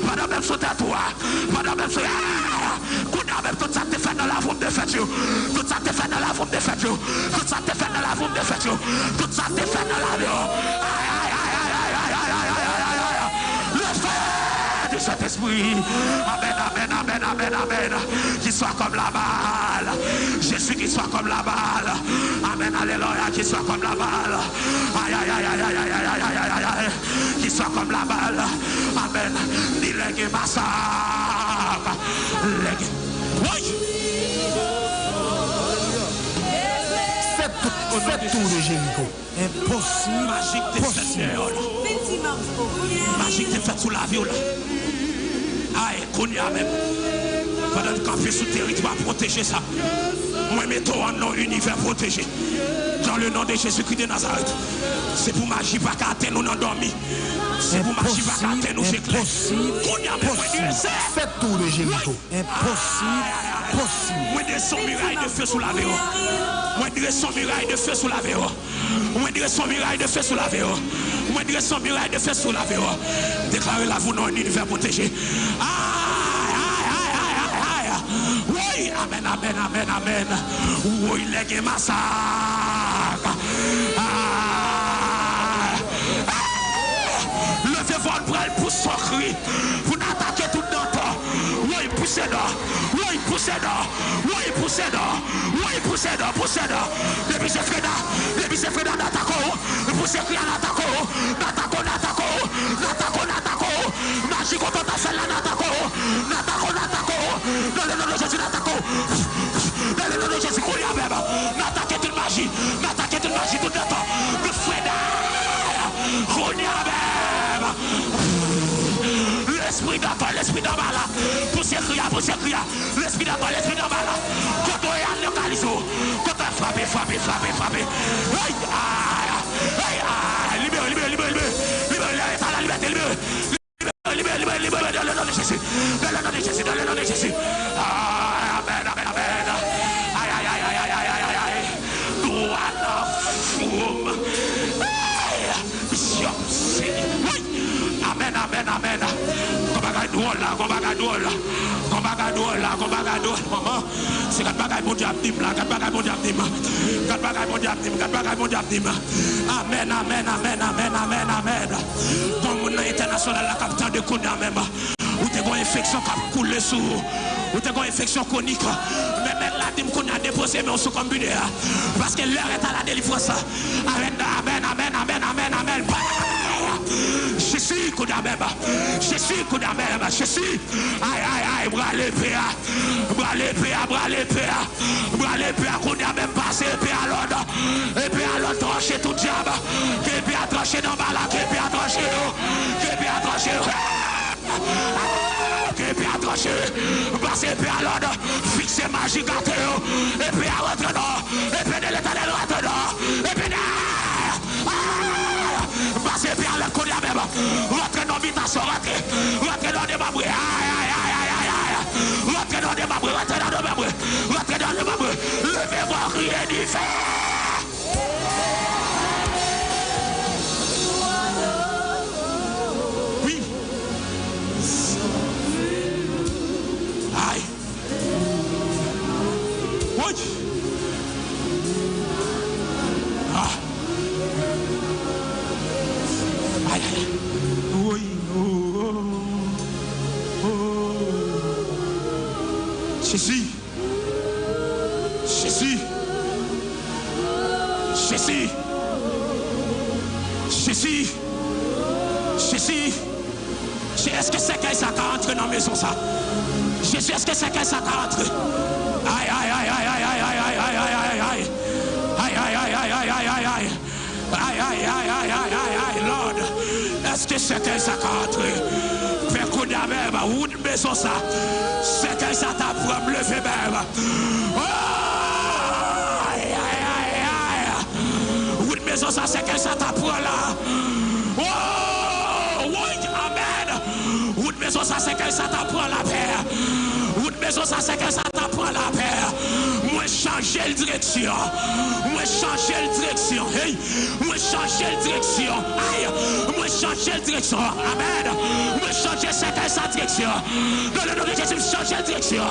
Pandan menm sou tèt ou a. Pandan menm sou, ah! Kounye a menm, tout sa k te fèt nan lavi w, m defèt yo. Tout sa k te fèt nan lavi w, m defèt yo. Tout sa k te fèt nan lavi w, m defèt yo. Tout sa k te fèt nan lavi w. Ay, ay, ay. Le feu du Saint-Esprit. Amèn, amèn, amèn, amèn, amèn. Qu'il soit comme la balle. Jésus, qu'il soit comme la balle. Amèn, alelouya, qu'il soit comme la balle. Ay, ay, ay. Qu'il soit comme la balle. Amèn. Ni lè gen masak. Lè gen. Woy! Fè tou de Jeriko. Enposib. Maji k te fèt dèyè w la. Maji k te fèt sou lavi w la. Ay, kounye a menm. Pandan n kanpe sou teritwa pwoteje sa, mwen mete w an non inivè pwoteje. Dans le nom de Jésus-Christ de Nazareth. Se pou maji pa ka atenn ou nan dòmi. Se pou maji pa ka atenn ou je klè. Kounye a menm, mwen drese. Fè tou de Jeriko. Enposib posib. Mwen drese yon miray de fe sou lavi w. Mwen drese yon miray de fe sou lavi w. Mwen drese yon miray de fe sou lavi w. Mwen drese yon miray de fe sou lavi w. Deklare lavi w nan yon inivè pwoteje. Ay, ay, ay, ay, ay, ay. Woy, amèn, amèn, amèn, amèn. Woy, lè gen masak. Ah! Ah! Leve vwa w, n pral pouse yon kri. Pou n atake tout dantò. Woy, pouse dò. Woy, pouse dò. Woy, pouse dò. Woy, pouse dò. Pouse dò. Depi se freda. Depi se freda, n atake w. Pouse kri a, n atake w. N atake w, n atake w. N atake w, n atake w. Maji kontan ta fè la, n atake w. N atake w, n atake w. Dans le nom de Jésus, n atake w. Dans le nom de Jésus, kounye a menm. N atake tout maji. N atake tout maji, tout dantò. Tout freda. Kounye a menm. Lespri dantò, lespri dantò la. Pouse kri a, pouse kri a. Lespri dantò, lespri dantò la. Kote w ye, al lokalize w. Kote w frape, frape, frape, frape. Ay, ay, ay, ay. Libere, libere, libere, libere. Libere, libere, libere, libere. Libere, libere, libere, libere, dans le nom de Jésus. Dans le nom de Jésus, dans le nom de Jésus. Ah, amen, amen, amen. Ay, ay, ay. Dwa nan foum. Ay, Bishop, Seyè. Wi. Amen, amen, amen. Gon bagay dwòl la, gon bagay dwòl la. Gon bagay dwòl la, gon bagay dwòl. Manman, se gad bagay Bondye ap di m la, gad bagay Bondye ap di m. Gad bagay Bondye ap di m, gad bagay Bondye ap di m. Amen, amen, amen, amen, amen, amen. Gon moun nan entènasyonal la k ap tande kounye a menm. Ou te gon enfeksyon k ap koule sou ou. Ou te gon enfeksyon kwonik. Men mèt la di m kounye a depoze men w sou kòm bidè a. Paske l'heure est à la délivrance. Amen, amen, amen, amen, amen, amen. Jezi kounye a menm. Jezi kounye a menm. Jezi. Ay, ay, ay, brale epe a. Brale epe a, brale epe a. Brale epe a kounye a menm, pase epe a lòd. Epe a lòd tranche tout dyab. Ke epe a tranche nan bala, ke epe a tranche yo. Ke epe a tranche yo. Ke epe a tranche. Pase epe a lòd. Fikse maji gate yo. Epe a rantre nan. Epe de Letènèl rantre nan. Epe de Ah! Pase epe a lòd kounye a menm. Rantre nan bitasyon, rantre. Rantre nan demanbre. Ay, ay, ay. Rantre nan demanbre, rantre nan demanbre. Rantre nan demanbre. Leve vwa w, kriye dife. Wi. Ay. Woy! Ah! Ay, ay, ay. Woy! Oh, oh, oh. Jezi! Jezi! Jezi! Jezi! Jezi! Jezi, èske sèkèy sa ka antre nan mezon sa? Jezi, èske sèkèy sa ka antre? Ay, ay, ay, ay, ay, ay, ay, ay, ay, ay, ay, ay, ay, ay. Ay, ay, ay, ay, ay, ay, ay, ay, ay, ay, ay, ay, ay, ay, ay, Lord. Èske sèkèy sa ka antre? Fè kounye a menm, wout mezon sa. Sèkèy sa ta pran m leve menm. Oh! Ay, ay, ay, ay. Wout mezon sa, sèkèy sa ta pran la. Oh, wi, amèn. Wout mezon sa, sèkèy sa ta pran lapè. Wout mezon sa, sèkèy sa ta pran lapè. Mwen chanje l direksyon. Mwen chanje l direksyon. Hey, mwen chanje l direksyon. Ay, mwen chanje l direksyon. Amèn. Mwen chanje sèkèy sa direksyon. Dans le nom de Jésus, m chanje l direksyon.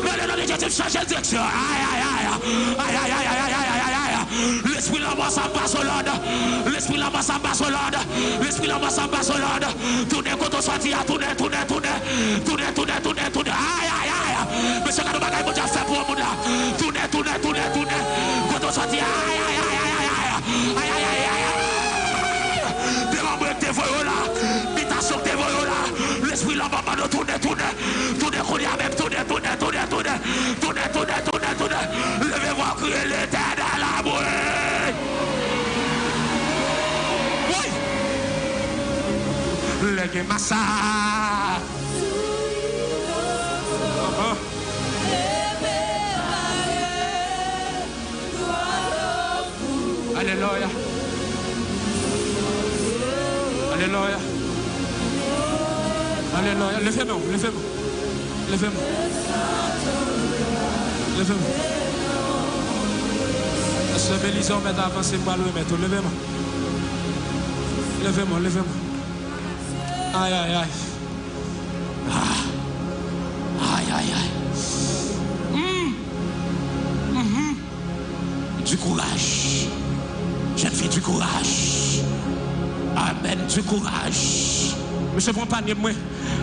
Dans le nom de Jésus, m chanje l direksyon. Ay, ay, ay. Ay, ay, ay. Lespri lanmò sa, m pase w lòd. Lespri lanmò sa, m pase w lòd. Lespri lanmò sa, m pase w lòd. Tounen kote w sòti a, tounen, tounen, tounen. Tounen, tounen, tounen, tounen. Ay, ay, ay. Mesye, gade yon bagay Bondye ap fè pou yon moun la. Tounen, tounen, tounen, tounen. Kote w sòti a. Ay, ay, ay, ay, ay, ay. Ay, ay, ay, ay, ay. Demanbre k te voye w la. Bitasyon k te voye w la. Lespri lanmò mande w tounen, tounen. Tounen kounye a menm, tounen, tounen, tounen, tounen. Tounen, tounen, tounen, tounen. Leve vwa w, kriye Letènèl a mwen. Masa. Ahan. Alelouya. Alelouya. Alelouya. Leve men w, leve men w. Leve men w. Leve men w. Sè Belize, w mèt avanse, m pral remèt ou. Leve men w. Leve men w, leve men w. Ay, ay, ay. Ah. Ay, ay, ay. Hmm. Mhm. Du courage. Jeune fille, du courage. Amen, du courage. Mesye, pran panye mwen.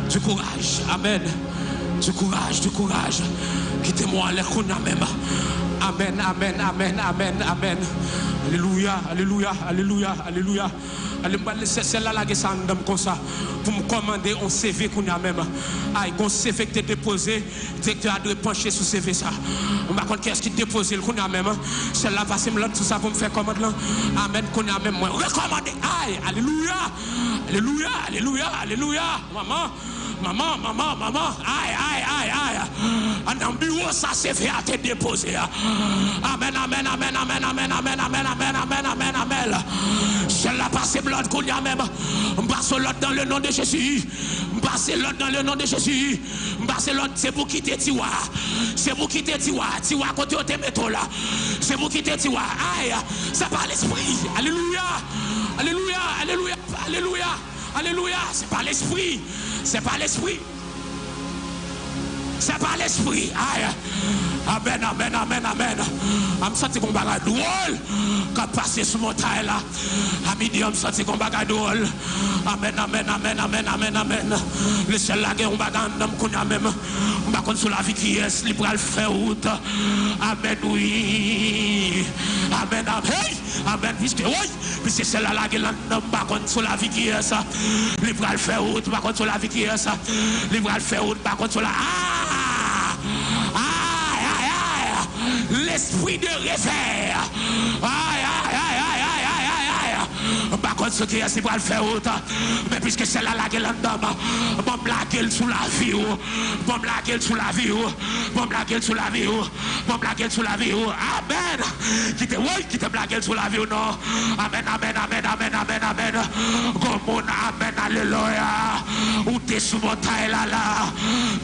Du courage. Amen. Du courage, du courage. Kite mwen ale kounye a menm. Amen, amen, amen, amen, amen. Alelouya, alelouya, alelouya, alelouya. Ale, m pral lese syèl la lage sa anndan m konsa, pou m kòmande yon C V kounye a menm. Ay, gon C V ki te depoze, direktè a dwe panche sou C V sa. M pa konn kiyès ki depoze l kounye a menm. Syèl la pase m lòd sou sa pou m fè kòmand lan. Amèn, kounye a menm, mwen rekòmande. Ay, alelouya! Alelouya, alelouya, alelouya! Manman, manman, manman, manman. Ay, ay, ay, ay. An nan biwo sa, C V a te depoze a. Amèn, amèn, amèn, amèn. Syèl la pase m lòd kounye a menm. M pase w lòd dans le nom de Jésus. M pase lòd dans le nom de Jésus. M pase lòd, se pou kite tiwa. Se pou kite tiwa. Tiwa kote yo te mete w la. Se pou kite tiwa. Ay, se pa lespri. Alelouya. Alelouya, alelouya, alelouya. Alelouya, se pa lespri. Se pa lespri. Se pa lespri. Ay. Amèn, amèn, amèn, amèn. A, m santi gon bagay dwòl k ap pase sou montay la. A midi an, m santi gon bagay dwòl. Amèn, amèn, amèn, amèn, amèn, amèn. Lesyèl la gen yon bagay anndan m kounye a menm. M pa konn sou lavi kiyès li pral fè wout. Amèn, wi. Amèn, amèn. Hey! Amèn, piske, woy! Piske syèl la lage l anndan m, m pa konn sou lavi kiyès li pral fè wout, m pa konn sou lavi kiyès li pral fè wout, m pa konn sou la. Ah! Ay, ay, ay! Lespri de revè! Ay, ay, ay! M pa konn sou kiyès li pral fè wout, men piske syèl la lage l anndan m, ban m lage l sou lavi w, ban m lage l sou lavi w, ban m lage l sou lavi w. Ban m lage l sou lavi w. Amèn. Kite, woy, kite m lage l sou lavi w, non. Amèn, amèn, amèn, amèn, amèn, amèn. Gon moun, amèn, alelouya. Ou te sou montay la, la.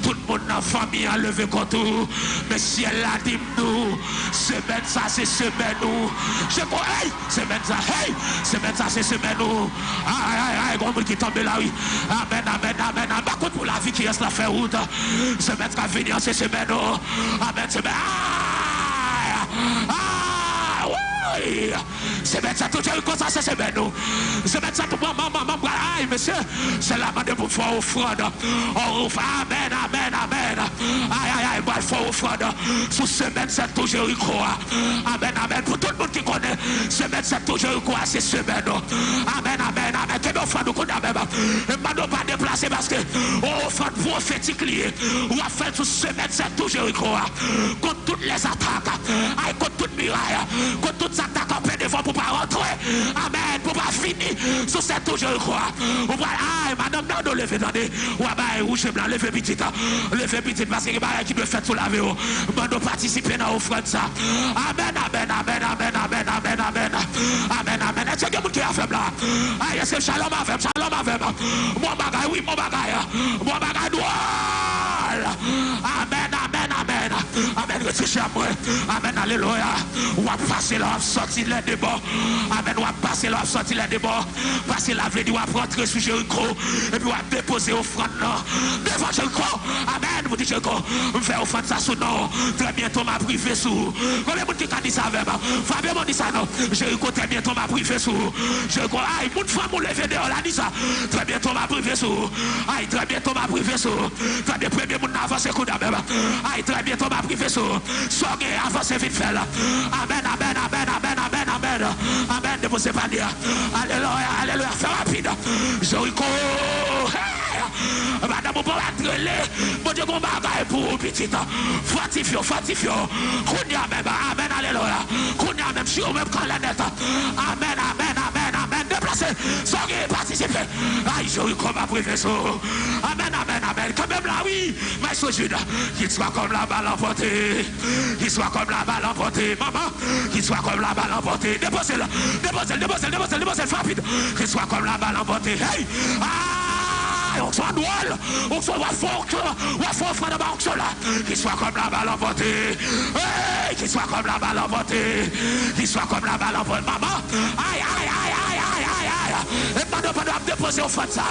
Tout moun nan fanmi an leve kont ou. Men syèl la di m di w, semèn sa, se semèn ou. Je ko-, hey! Semèn sa, hey! Semèn sa, se semèn ou. Ay, ay, ay, gon moun ki tonbe la, wi. Amèn, amèn, amèn, amèn. M pa konn pou lavi kiyès la fè wout. Semèn k ap vini an, se semèn ou. Amèn, semèn. Ay! Ay! Wi! Semèn sa, tout Jeriko sa, se semèn ou. Semèn sa, tout manman, manman, pral, ay, mesye, se la mande pou fè ofrann. Oh, amèn, amèn, amèn. Ay, ay, ay, m pral fè ofrann sou semèn sèt tou Jeriko a. Amèn, amèn. Pou tout moun ki konnen, semèn sèt tou Jeriko a, se semèn ou. Amèn, amèn, amèn. Kenbe ofrann ou kounye a menm. E m mande w pa deplase paske yon ofrann pwofetik li ye. W ap fè l sou semèn sèt tou Jeriko a. Kont tout lèzatak. Ay, kont tout miray. Kont tout sa k ta kanpe devan pou pa rantre. Amèn. Pou pa vini sou sèt tou Jeriko a. Ou pral, ay, madanm nan, nou leve, tande. W a bay wouj blan, leve pitit. Leve pitit, paske gen bagay ki dwe fèt sou lavi w. Mande w patisipe nan ofrann sa. Amèn, amèn, amèn, amèn, amèn, amèn, amèn. Amèn, amèn. Èske gen moun ki avè m la? Ay, èske shalom avè m, shalom avè m? Bon bagay, wi, bon bagay. Bon bagay, dwòl. Amèn, amèn, amèn. Amèn, retire mwen. Amèn, alelouya. W ap pase la, w ap sòti lè de bò. Amèn, w ap pase la, w ap sòti lè de bò. Pase la vle di w ap rantre sou Jeriko, epi w ap depoze ofrann nan devan Jeriko. Amèn. Ou di Jeriko, m fè ofrann sa sou non w. Trè byento m ap rive sou ou. Konbyen moun ki ka di sa avè m? Frape men w, di sa non. Jeriko, trè byento m ap rive sou ou. Jeriko, ay, moun fanm ou leve deyò la, di sa. Trè byento m ap rive sou ou. Ay, trè byento m ap rive sou ou. Tande, premye moun nan avanse kounye a menm. Ay, trè byento m ap rive sou ou. Sa w gen, avanse vin fè l. Amèn, amèn, amèn, amèn, amèn, amèn. Amèn, depoze panye a. Alelouya, alelouya, fè rapid. Jeriko. Hey! Madanm ou pa rele. Bondye gon bagay pou ou, pitit. Fòtifye w, fòtifye w. Kounye a menm, amèn, alelouya. Kounye a menm, chire w menm kanlè nèt. Amèn, amèn, amèn, amèn. Deplase. Sa w genyen, patisipe. Ay, Jeriko m ap rive sou. Amèn, amèn, amèn. Kanmenm la, wi. Maestro Jude. Qu'il soit comme la balle emportée. Qu'il soit comme la balle emportée. Manman. Qu'il soit comme la balle emportée. Depoze l. Depoze l, depoze l, depoze l, depoze l. Fè rapid. Qu'il soit comme la balle emportée. Hey! Ah! Onksyon an dwòl. Onksyon, w ap fè onksyon. W ap fè ofrann anba onksyon la. Qu'il soit comme la balle emportée. Hey! Qu'il soit comme la balle emportée. Qu'il soit comme la balle emportée. Manman. Ay, ay, ay, ay, ay, ay, ay. E pandan, pandan w ap depoze ofrann sa,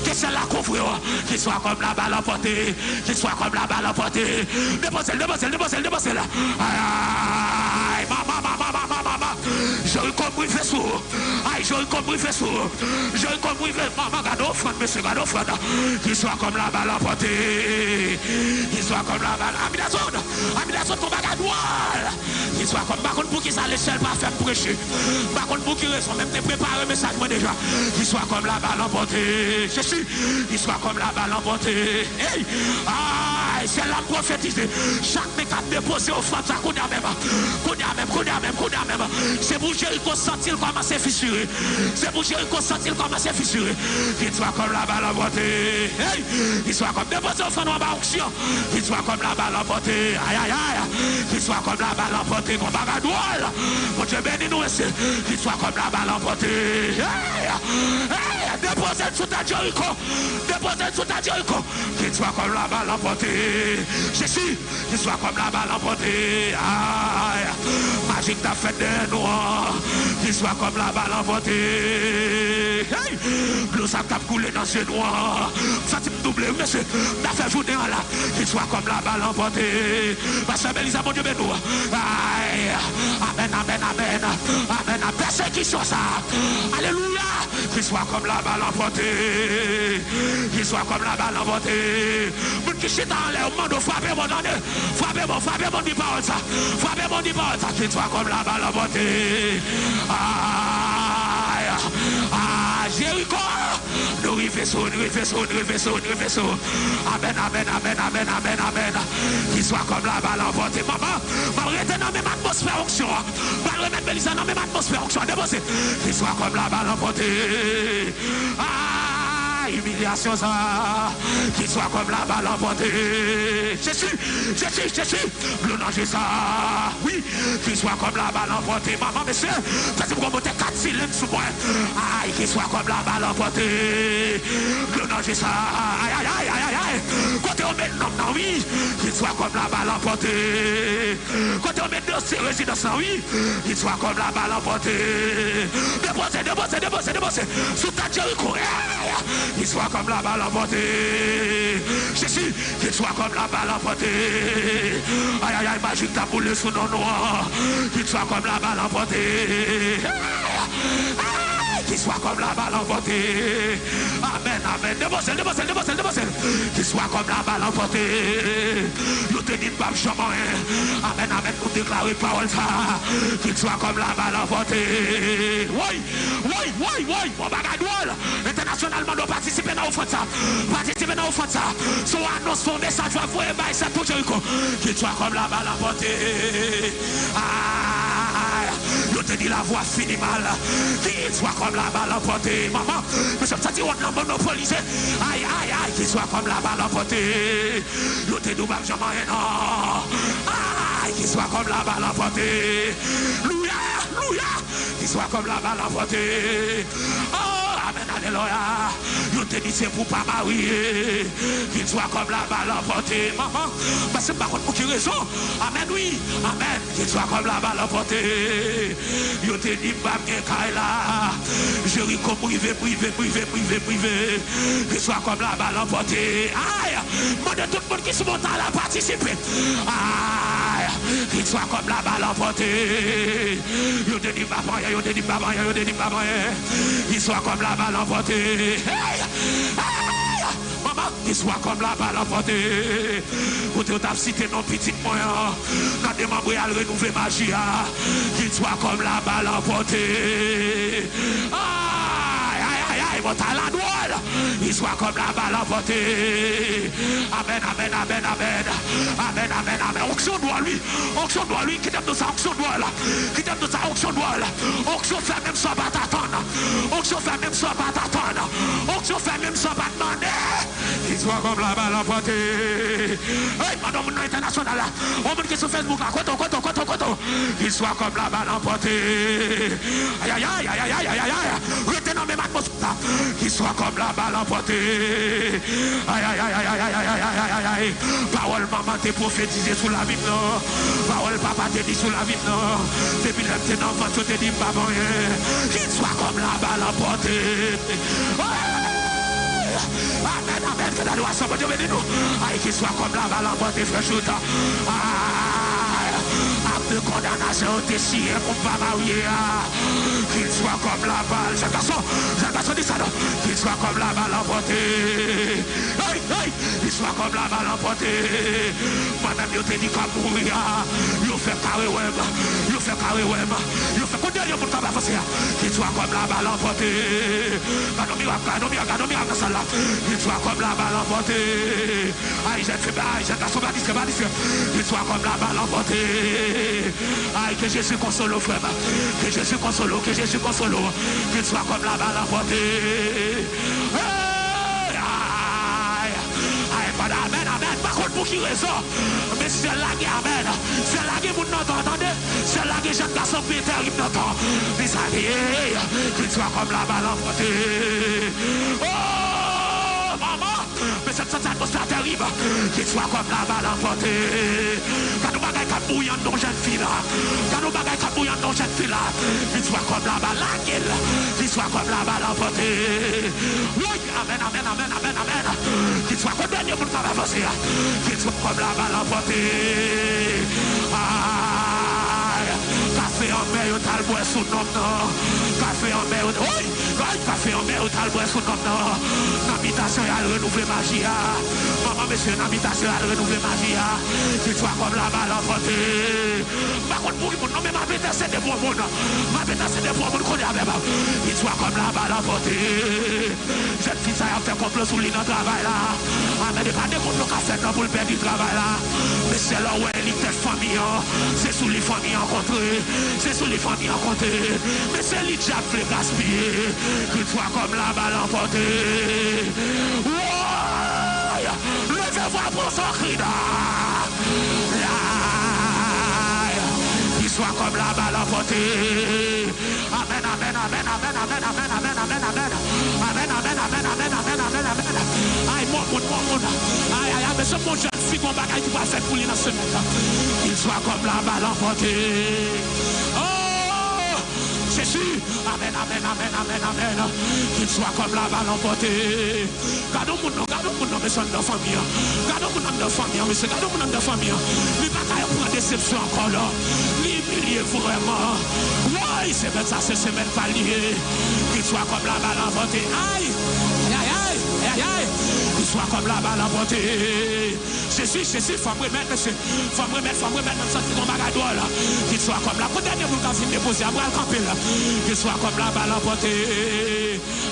ke syèl la kouvri w. Qu'il soit comme la balle emportée. Qu'il soit comme la balle emportée. Depoze l, depoze l, depoze l, depoze l. Ay, manman, manman, manman, manman. Jeriko m rive sou ou. Ay, Jeriko m rive sou ou. Jeriko m rive. Manman, gade ofrann, mesye, gade ofrann. Qu'il soit comme la balle emportée. Qu'il soit comme la balle. Amidazon. Amidazon, konba gade wòl. Qu'il soit comme, m pa konn poukisa Lechèl pa fè m preche. M pa konn pou ki rezon, men m te prepare mesaj mwen deja. Qu'il soit comme la balle emportée. Jezi, qu'il soit comme la balle emportée. Hey! Ay, se la m pwofetize. Chak nèg k ap depoze ofrann sa kounye a menm. Kounye a menm, kounye a menm, kounye a menm. Se pou Jeriko santi l kòmanse fisire. Se pou Jeriko santi l kòmanse fisire. Qu'il soit comme la balle emportée. Hey! Qu'il soit comme, depoze ofrann ou anba onksyon. Qu'il soit comme la balle emportée. Ay, ay, ay. Qu'il soit comme la balle emportée. Konba gade wòl. Bondye beni nou, mesye. Qu'il soit comme la balle emportée. Hey! Hey! Depoze l sou tèt Jeriko. Depoze l sou tèt Jeriko. Qu'il soit comme la balle emportée. Jezi. Qu'il soit comme la balle emportée. Ay, majik t ap fèt dèyè nou an. Qu'il soit comme la balle emportée. Hey! Dlo sa k ap koule nan zye nou an. M santi m double, wi, mesye. M ta fè jounen an la. Qu'il soit comme la balle emportée. Pastè Belisa, Bondye beni w. Ay, amèn, amèn, amèn. Amèn. Pèsekisyon sa. Alelouya. Qu'il soit comme la balle emportée. Qu'il soit comme la balle emportée. Moun ki chita anlè, yo mande w frape bon, tande. Frape bon, frape bon, di pawòl sa. Frape bon, di pawòl sa. Qu'il soit comme la balle emportée. Ay, ay, Jeriko. Nou rive sou, nou rive sou, nou rive sou, nou rive sou. Amèn, amèn, amèn, amèn, amèn, amèn. Qu'il soit comme la balle emportée. Manman, m ap rete nan menm atmosfè onksyon an. M pral remèt Belisa nan menm atmosfè onksyon an. Depoze. Qu'il soit comme la balle emportée. Ah, imilyasyon sa. Qu'il soit comme la balle emportée. Jezi, Jezi, Jezi. Dlo nan je sa. Wi, qu'il soit comme la balle emportée. Manman, mesye, sa se pou konn monte kat silenn sou mwen. Ay, qu'il soit comme la balle emportée. Dlo nan je sa. Ay, ay, ay, ay, ay, ay. Kote yo met nonm nan, wi. Qu'il soit comme la balle emportée. Kote yo met dosye rezidans lan, wi. Qu'il soit comme la balle emportée. Depoze, depoze, depoze, depoze. Sou tèt Jeriko. Hey! Qu'il soit comme la balle emportée. Jezi, qu'il soit comme la balle emportée. Ay, ay, ay, majik ta boule sou non nou an. Qu'il soit comme la balle emportée. Ay, ay, qu'il soit comme la balle emportée. Amèn, amèn. Depoze l, depoze l, depoze l, depoze l. Qu'il soit comme la balle emportée. Yo te di n p ap janm anyen. Amèn, amèn. Nou deklare pawòl sa. Qu'il soit comme la balle emportée. Woy, woy, woy, woy. Bon bagay dwòl. Entènasyonalman, nou patisipe nan ofrann sa. Patisipe nan ofrann sa. Se yon anons, se yon mesaj w ap voye bay sèt pou Jeriko. Qu'il soit comme la balle emportée. Ah, yo te di lavwa fini mal. Qu'il soit comme la balle emportée. Manman, mesye, m santi wòt lan monopolize. Ay, ay, ay, qu'il soit comme la balle emportée. Yo te di w p ap janm anyen, non. Ay, qu'il soit comme la balle emportée. Louya, louya. Qu'il soit comme la balle emportée. Oh, amèn, alelouya. Yo te di se pou pa marye. Qu'il soit comme la balle emportée. Manman, paske m pa konn pou ki rezon. Amèn, wi. Amèn. Qu'il soit comme la balle emportée. Yo te di m p ap gen kay la. Jeriko m rive, m rive, m rive, m rive, m rive. Qu'il soit comme la balle emportée. Ay, mande tout moun ki sou montay la patisipe. Ay, qu'il soit comme la balle emportée. Yo te di m p ap anyen, yo te di m p ap anyen, yo te di m p ap anyen. Qu'il soit comme la balle emportée. Hey! Hey! Manman, qu'il soit comme la balle emportée. Kote yo t ap site non pitit mwen an, nan demanbre al renouvle maji a. Qu'il soit comme la balle emportée. Ay, ay, ay, ay. Bòtay la dwòl. Ki swa kòm la bal anpòte. Amèn, amèn, amèn, amèn. Amèn, amèn, amèn. Onksyon dwòl, wi. Onksyon dwòl, wi. Kite m di w sa, onksyon dwòl. Kite m di w sa, onksyon dwòl. Onksyon fè menm sa w pa t atann. Onksyon fè menm sa w pa t atann. Onksyon fè menm sa w pa t mande. Ki swa kòm la bal anpòte. Hey, mande yon moun nan entènasyonal la. Yon moun ki sou Facebook la. Kote w, kote w, kote w, kote w. Ki swa kòm la bal anpòte. Ayayay, ayayay, ayayay. Rete nan menm atmosfè sa. Ki swa kòm la bal anpòte. Ayayay, ayayay, ayayay, ayayay. Pawòl manman te pwofetize sou lavi m nan. Pawòl papa te di sou lavi m nan. Depi lè m te nan vant, yo te di m pa p anyen. Ki swa kòm la bal anpòte. Hey! Amèn, amèn. Ke ladorasyon Bondye beni nou. Ay, ki swa kòm la bal anpòte, frè Chouta. Ay, ak de kondanasyon yo te siyen pou m pa marye a. Ki swa kòm la bal. Jèn gason, jèn gason di sa non. Ki swa kòm la bal anpòte. Hey, hey, ki swa kòm la bal anpòte. Mwen menm yo te di k ap mouri a. Yo fè kare wè m. Yo fè kare wè m. Yo fè kote yo moun k ap avanse a. Ki swa kòm la bal anpòte. Gade yon mirak, gade yon mirak, gade yon mirak nan sal la. Ki swa kòm la bal anpòte. Ay, jèn fi, ay, jèn gason, pa distrè, pa distrè. Ki swa kòm la bal anpòte. Ay, ke Jezi konsole w, frè m. Ke Jezi konsole w, ke Jezi konsole w. Ki swa kòm la bal anpòte. Hey, ay, ay, amèn, amèn, amèn. M pa konn pou ki rezon. Men syèl la gen amèn. Syèl la gen moun nan tan, tande. Syèl la gen jèn gason k byen tèrib nan tan. Mezanmi, ki swa kòm la bal anpòte. Oh, manman, mesye, m santi atmosfè a tèrib. Ki swa kòm la bal anpòte. Gade yon bagay k ap bouyi anndan yon jèn fi la. Gade yon bagay k ap bouyi anndan yon jèn fi la. Ki swa kòm la bal, lage l. Ki swa kòm la bal anpòte. Woy! Amèn, amèn, amèn, amèn, amèn. Ki swa kòm dènye moun k ap avanse a. Ki swa kòm la bal anpòte. Ay, kafe anmè yo t al bwè sou nonm nan. Kafe anmè yo, woy, woy, kafe anmè yo t al bwè sou nonm nan. Nan bitasyon y al renouvle maji a. Manman mesye, nan bitasyon y al renouvle maji a. Ki swa kòm la bal anpòte. M pa konn pou ki moun non, men m ap entèsede pou yon moun. M ap entèsede pou yon moun kote avè m. Ki swa kòm la bal anpòte. Jèn fi sa y ap fè konplo sou li nan travay la. Amèn. E pa de konplo k ap fèt non pou l pèdi travay la. Men sèl lè w wè li tèt fanmi an. Se sou li fanmi an kontre. Se sou li fanmi an konte. Men se li dyab vle gaspiye. Ki swa kòm la bal anpòte. Woy! Leve vwa pou sa kri da. Ay! Ki swa kòm la bal anpòte. Amèn, amèn, amèn, amèn, amèn, amèn, amèn, amèn, amèn. Amèn, amèn, amèn, amèn, amèn, amèn, amèn, amèn. Ay, mon moun, mon moun. Ay, ay, ay, mesye, mon jèn fi, gon bagay ki pral fèt pou li nan semèn nan. Ki swa kòm la bal anpòte. Oh! Jezi! Amèn, amèn, amèn, amèn, amèn. Ki swa kòm la bal anpòte. Gade yon moun non, gade yon moun non, mesye, anndan fanmi an. Gade yon moun anndan fanmi an, mesye, gade yon moun anndan fanmi an. Li pa ka pran desepsyon ankò non. Li imilye vrèman. Woy, semèn sa se semèn pa l li ye. Ki swa kòm la bal anpòte. Ay! Ay, ay, ay! Ay, ay, ay! Ki swa kòm la bal anpòte. Jezi, Jezi, fò m remèt, mesye. Fò m remèt, fò m remèt, men m santi gon bagay dwòl. Ki swa kòm la. Kote dènye moun k ap vin depoze a, m pral kanpe l. Ki swa kòm la bal anpòte.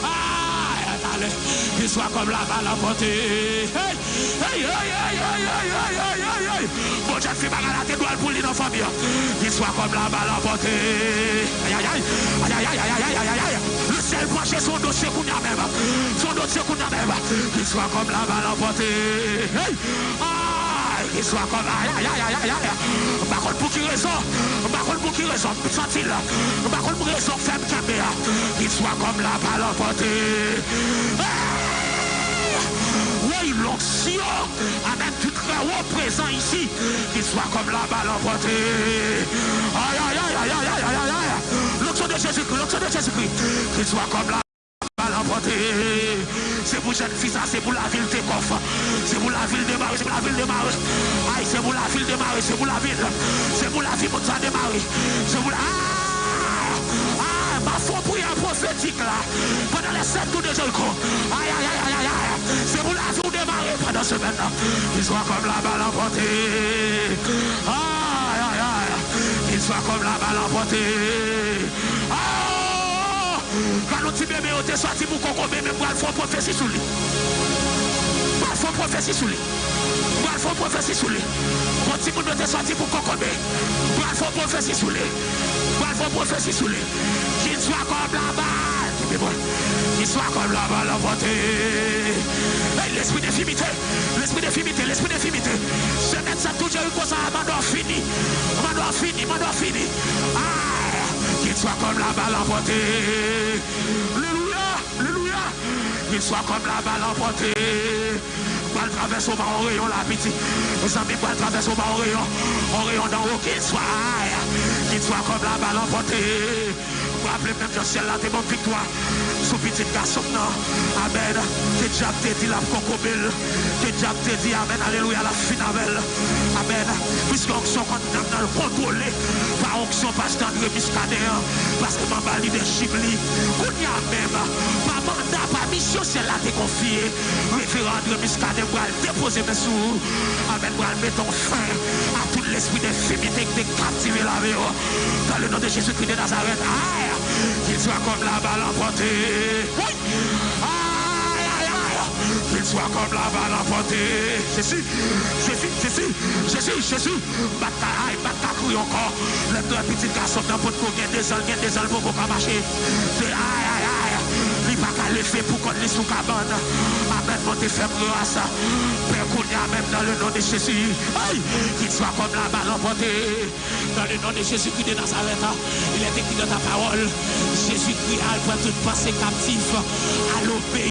Ay, talè. Ki swa kòm la bal anpòte. Hey! Hey, hey, hey, hey, hey, hey, hey, hey, hey. Bondye fè bagay la te dwòl pou li nan fanmi an. Ki swa kòm la bal anpòte. Ay, ay, ay. Ay, ay, ay, ay, ay, ay, ay, ay. Le syèl panche sou yon dosye kounye a menm. Sou yon dosye kounye a menm. Ki swa kòm la bal anpòte. Hey! Ay, ki swa kòm, ay, ay, ay, ay, ay, ay. M pa konn pou ki rezon. M pa konn pou ki rezon. M santi l. M pa konn pou rezon k fè m kenbe a. Ki swa kòm la bal anpòte. Hey! Woy, lonksyon. Amèn. Tout très haut présent ici. Ki swa kòm la bal anpòte. Ay, ay, ay, ay. L'onction de Jésus-Christ, l'onction de Jésus-Christ. Ki swa kòm la bal anpòte. Se pou jèn fi sa, se pou lavi l tek off. Se pou lavi l demare, se pou lavi l demare. Ay, se pou lavi l demare, se pou lavi l. Se pou lavi moun sa demare. Se pou la, ah! Ah, m ap fè yon priyè pwofetik la. Pandan les sept tours de Jéricho. Ay, ay, ay, ay, ay, ay. Se pou lavi w demare pandan semèn nan. Ki swa kòm la bal anpòte. Ay, ay, ay. Ki swa kòm la bal anpòte. Ah! Gade Ti bebe yo te sòti pou kokobe, men m pral fè yon pwofesi sou li. M pral fè yon pwofesi sou li. M pral fè yon pwofesi sou li. Kon timoun yo te sòti pou kokobe, m pral fè yon pwofesi sou li. M pral fè yon pwofesi sou li. Qu'il soit comme la balle. Kenbe mwen. Qu'il soit comme la balle emportée. Hey, lespri denfimite. Lespri denfimite. Lespri denfimite. Semèn sa, tout Jeriko sa a, mande w fini. Mande w fini. Mande w fini. Ah, qu'il soit comme la balle emportée. Alelouya. Alelouya. Qu'il soit comme la balle emportée. Pral travèse w ba yon reyon la, piti. Mezanmi, pral travèse w ba yon reyon. Yon reyon nan wo, qu'il soit, qu'il soit comme la balle emportée. Mwen raple menm jan syèl la te ban m viktwa sou pitit gason m nan. Amèn. Ke dyab te di l ap kokobe l. Ke dyab te di, amèn, alelouya, l ap fin avè l. Amèn. Piske onksyon konn nanm nan, l kontwole pa onksyon pastè André Muscadin an. Paske m anba lidèchip li. Kounye a menm, pa manda, pa misyon syèl la te konfye, Reveran André Muscadin pral depoze men sou ou. Amèn. Pral mete yon fen a tout lespri denfimite ki te kaptive lavi w. Dans le nom de Jésus-Christ de Nazareth. Aïe! Qu'il soit comme la balle emportée. Oui! Aïe, aïe, aïe! Qu'il soit comme la balle emportée. Jésus, Jésus, Jésus, Jésus, Jésus. Bat ka, ay, bat ka kriye ankò. Lè m te wè pitit gason m nan potko gen de zan, gen de zan, l poko ka mache. De, ay, ay, ay. Li pa ka leve pou kont li sou kabann. Amèn, Bondye fè m gras. Pè, kounye a menm, dans le nom de Jésus. Ay, qu'il soit comme la balle emportée. Dans le nom de Jésus-Christ de Nazareth, il est écrit dans ta parole, Jésus-Christ al pran tout panse kaptif, al obeyi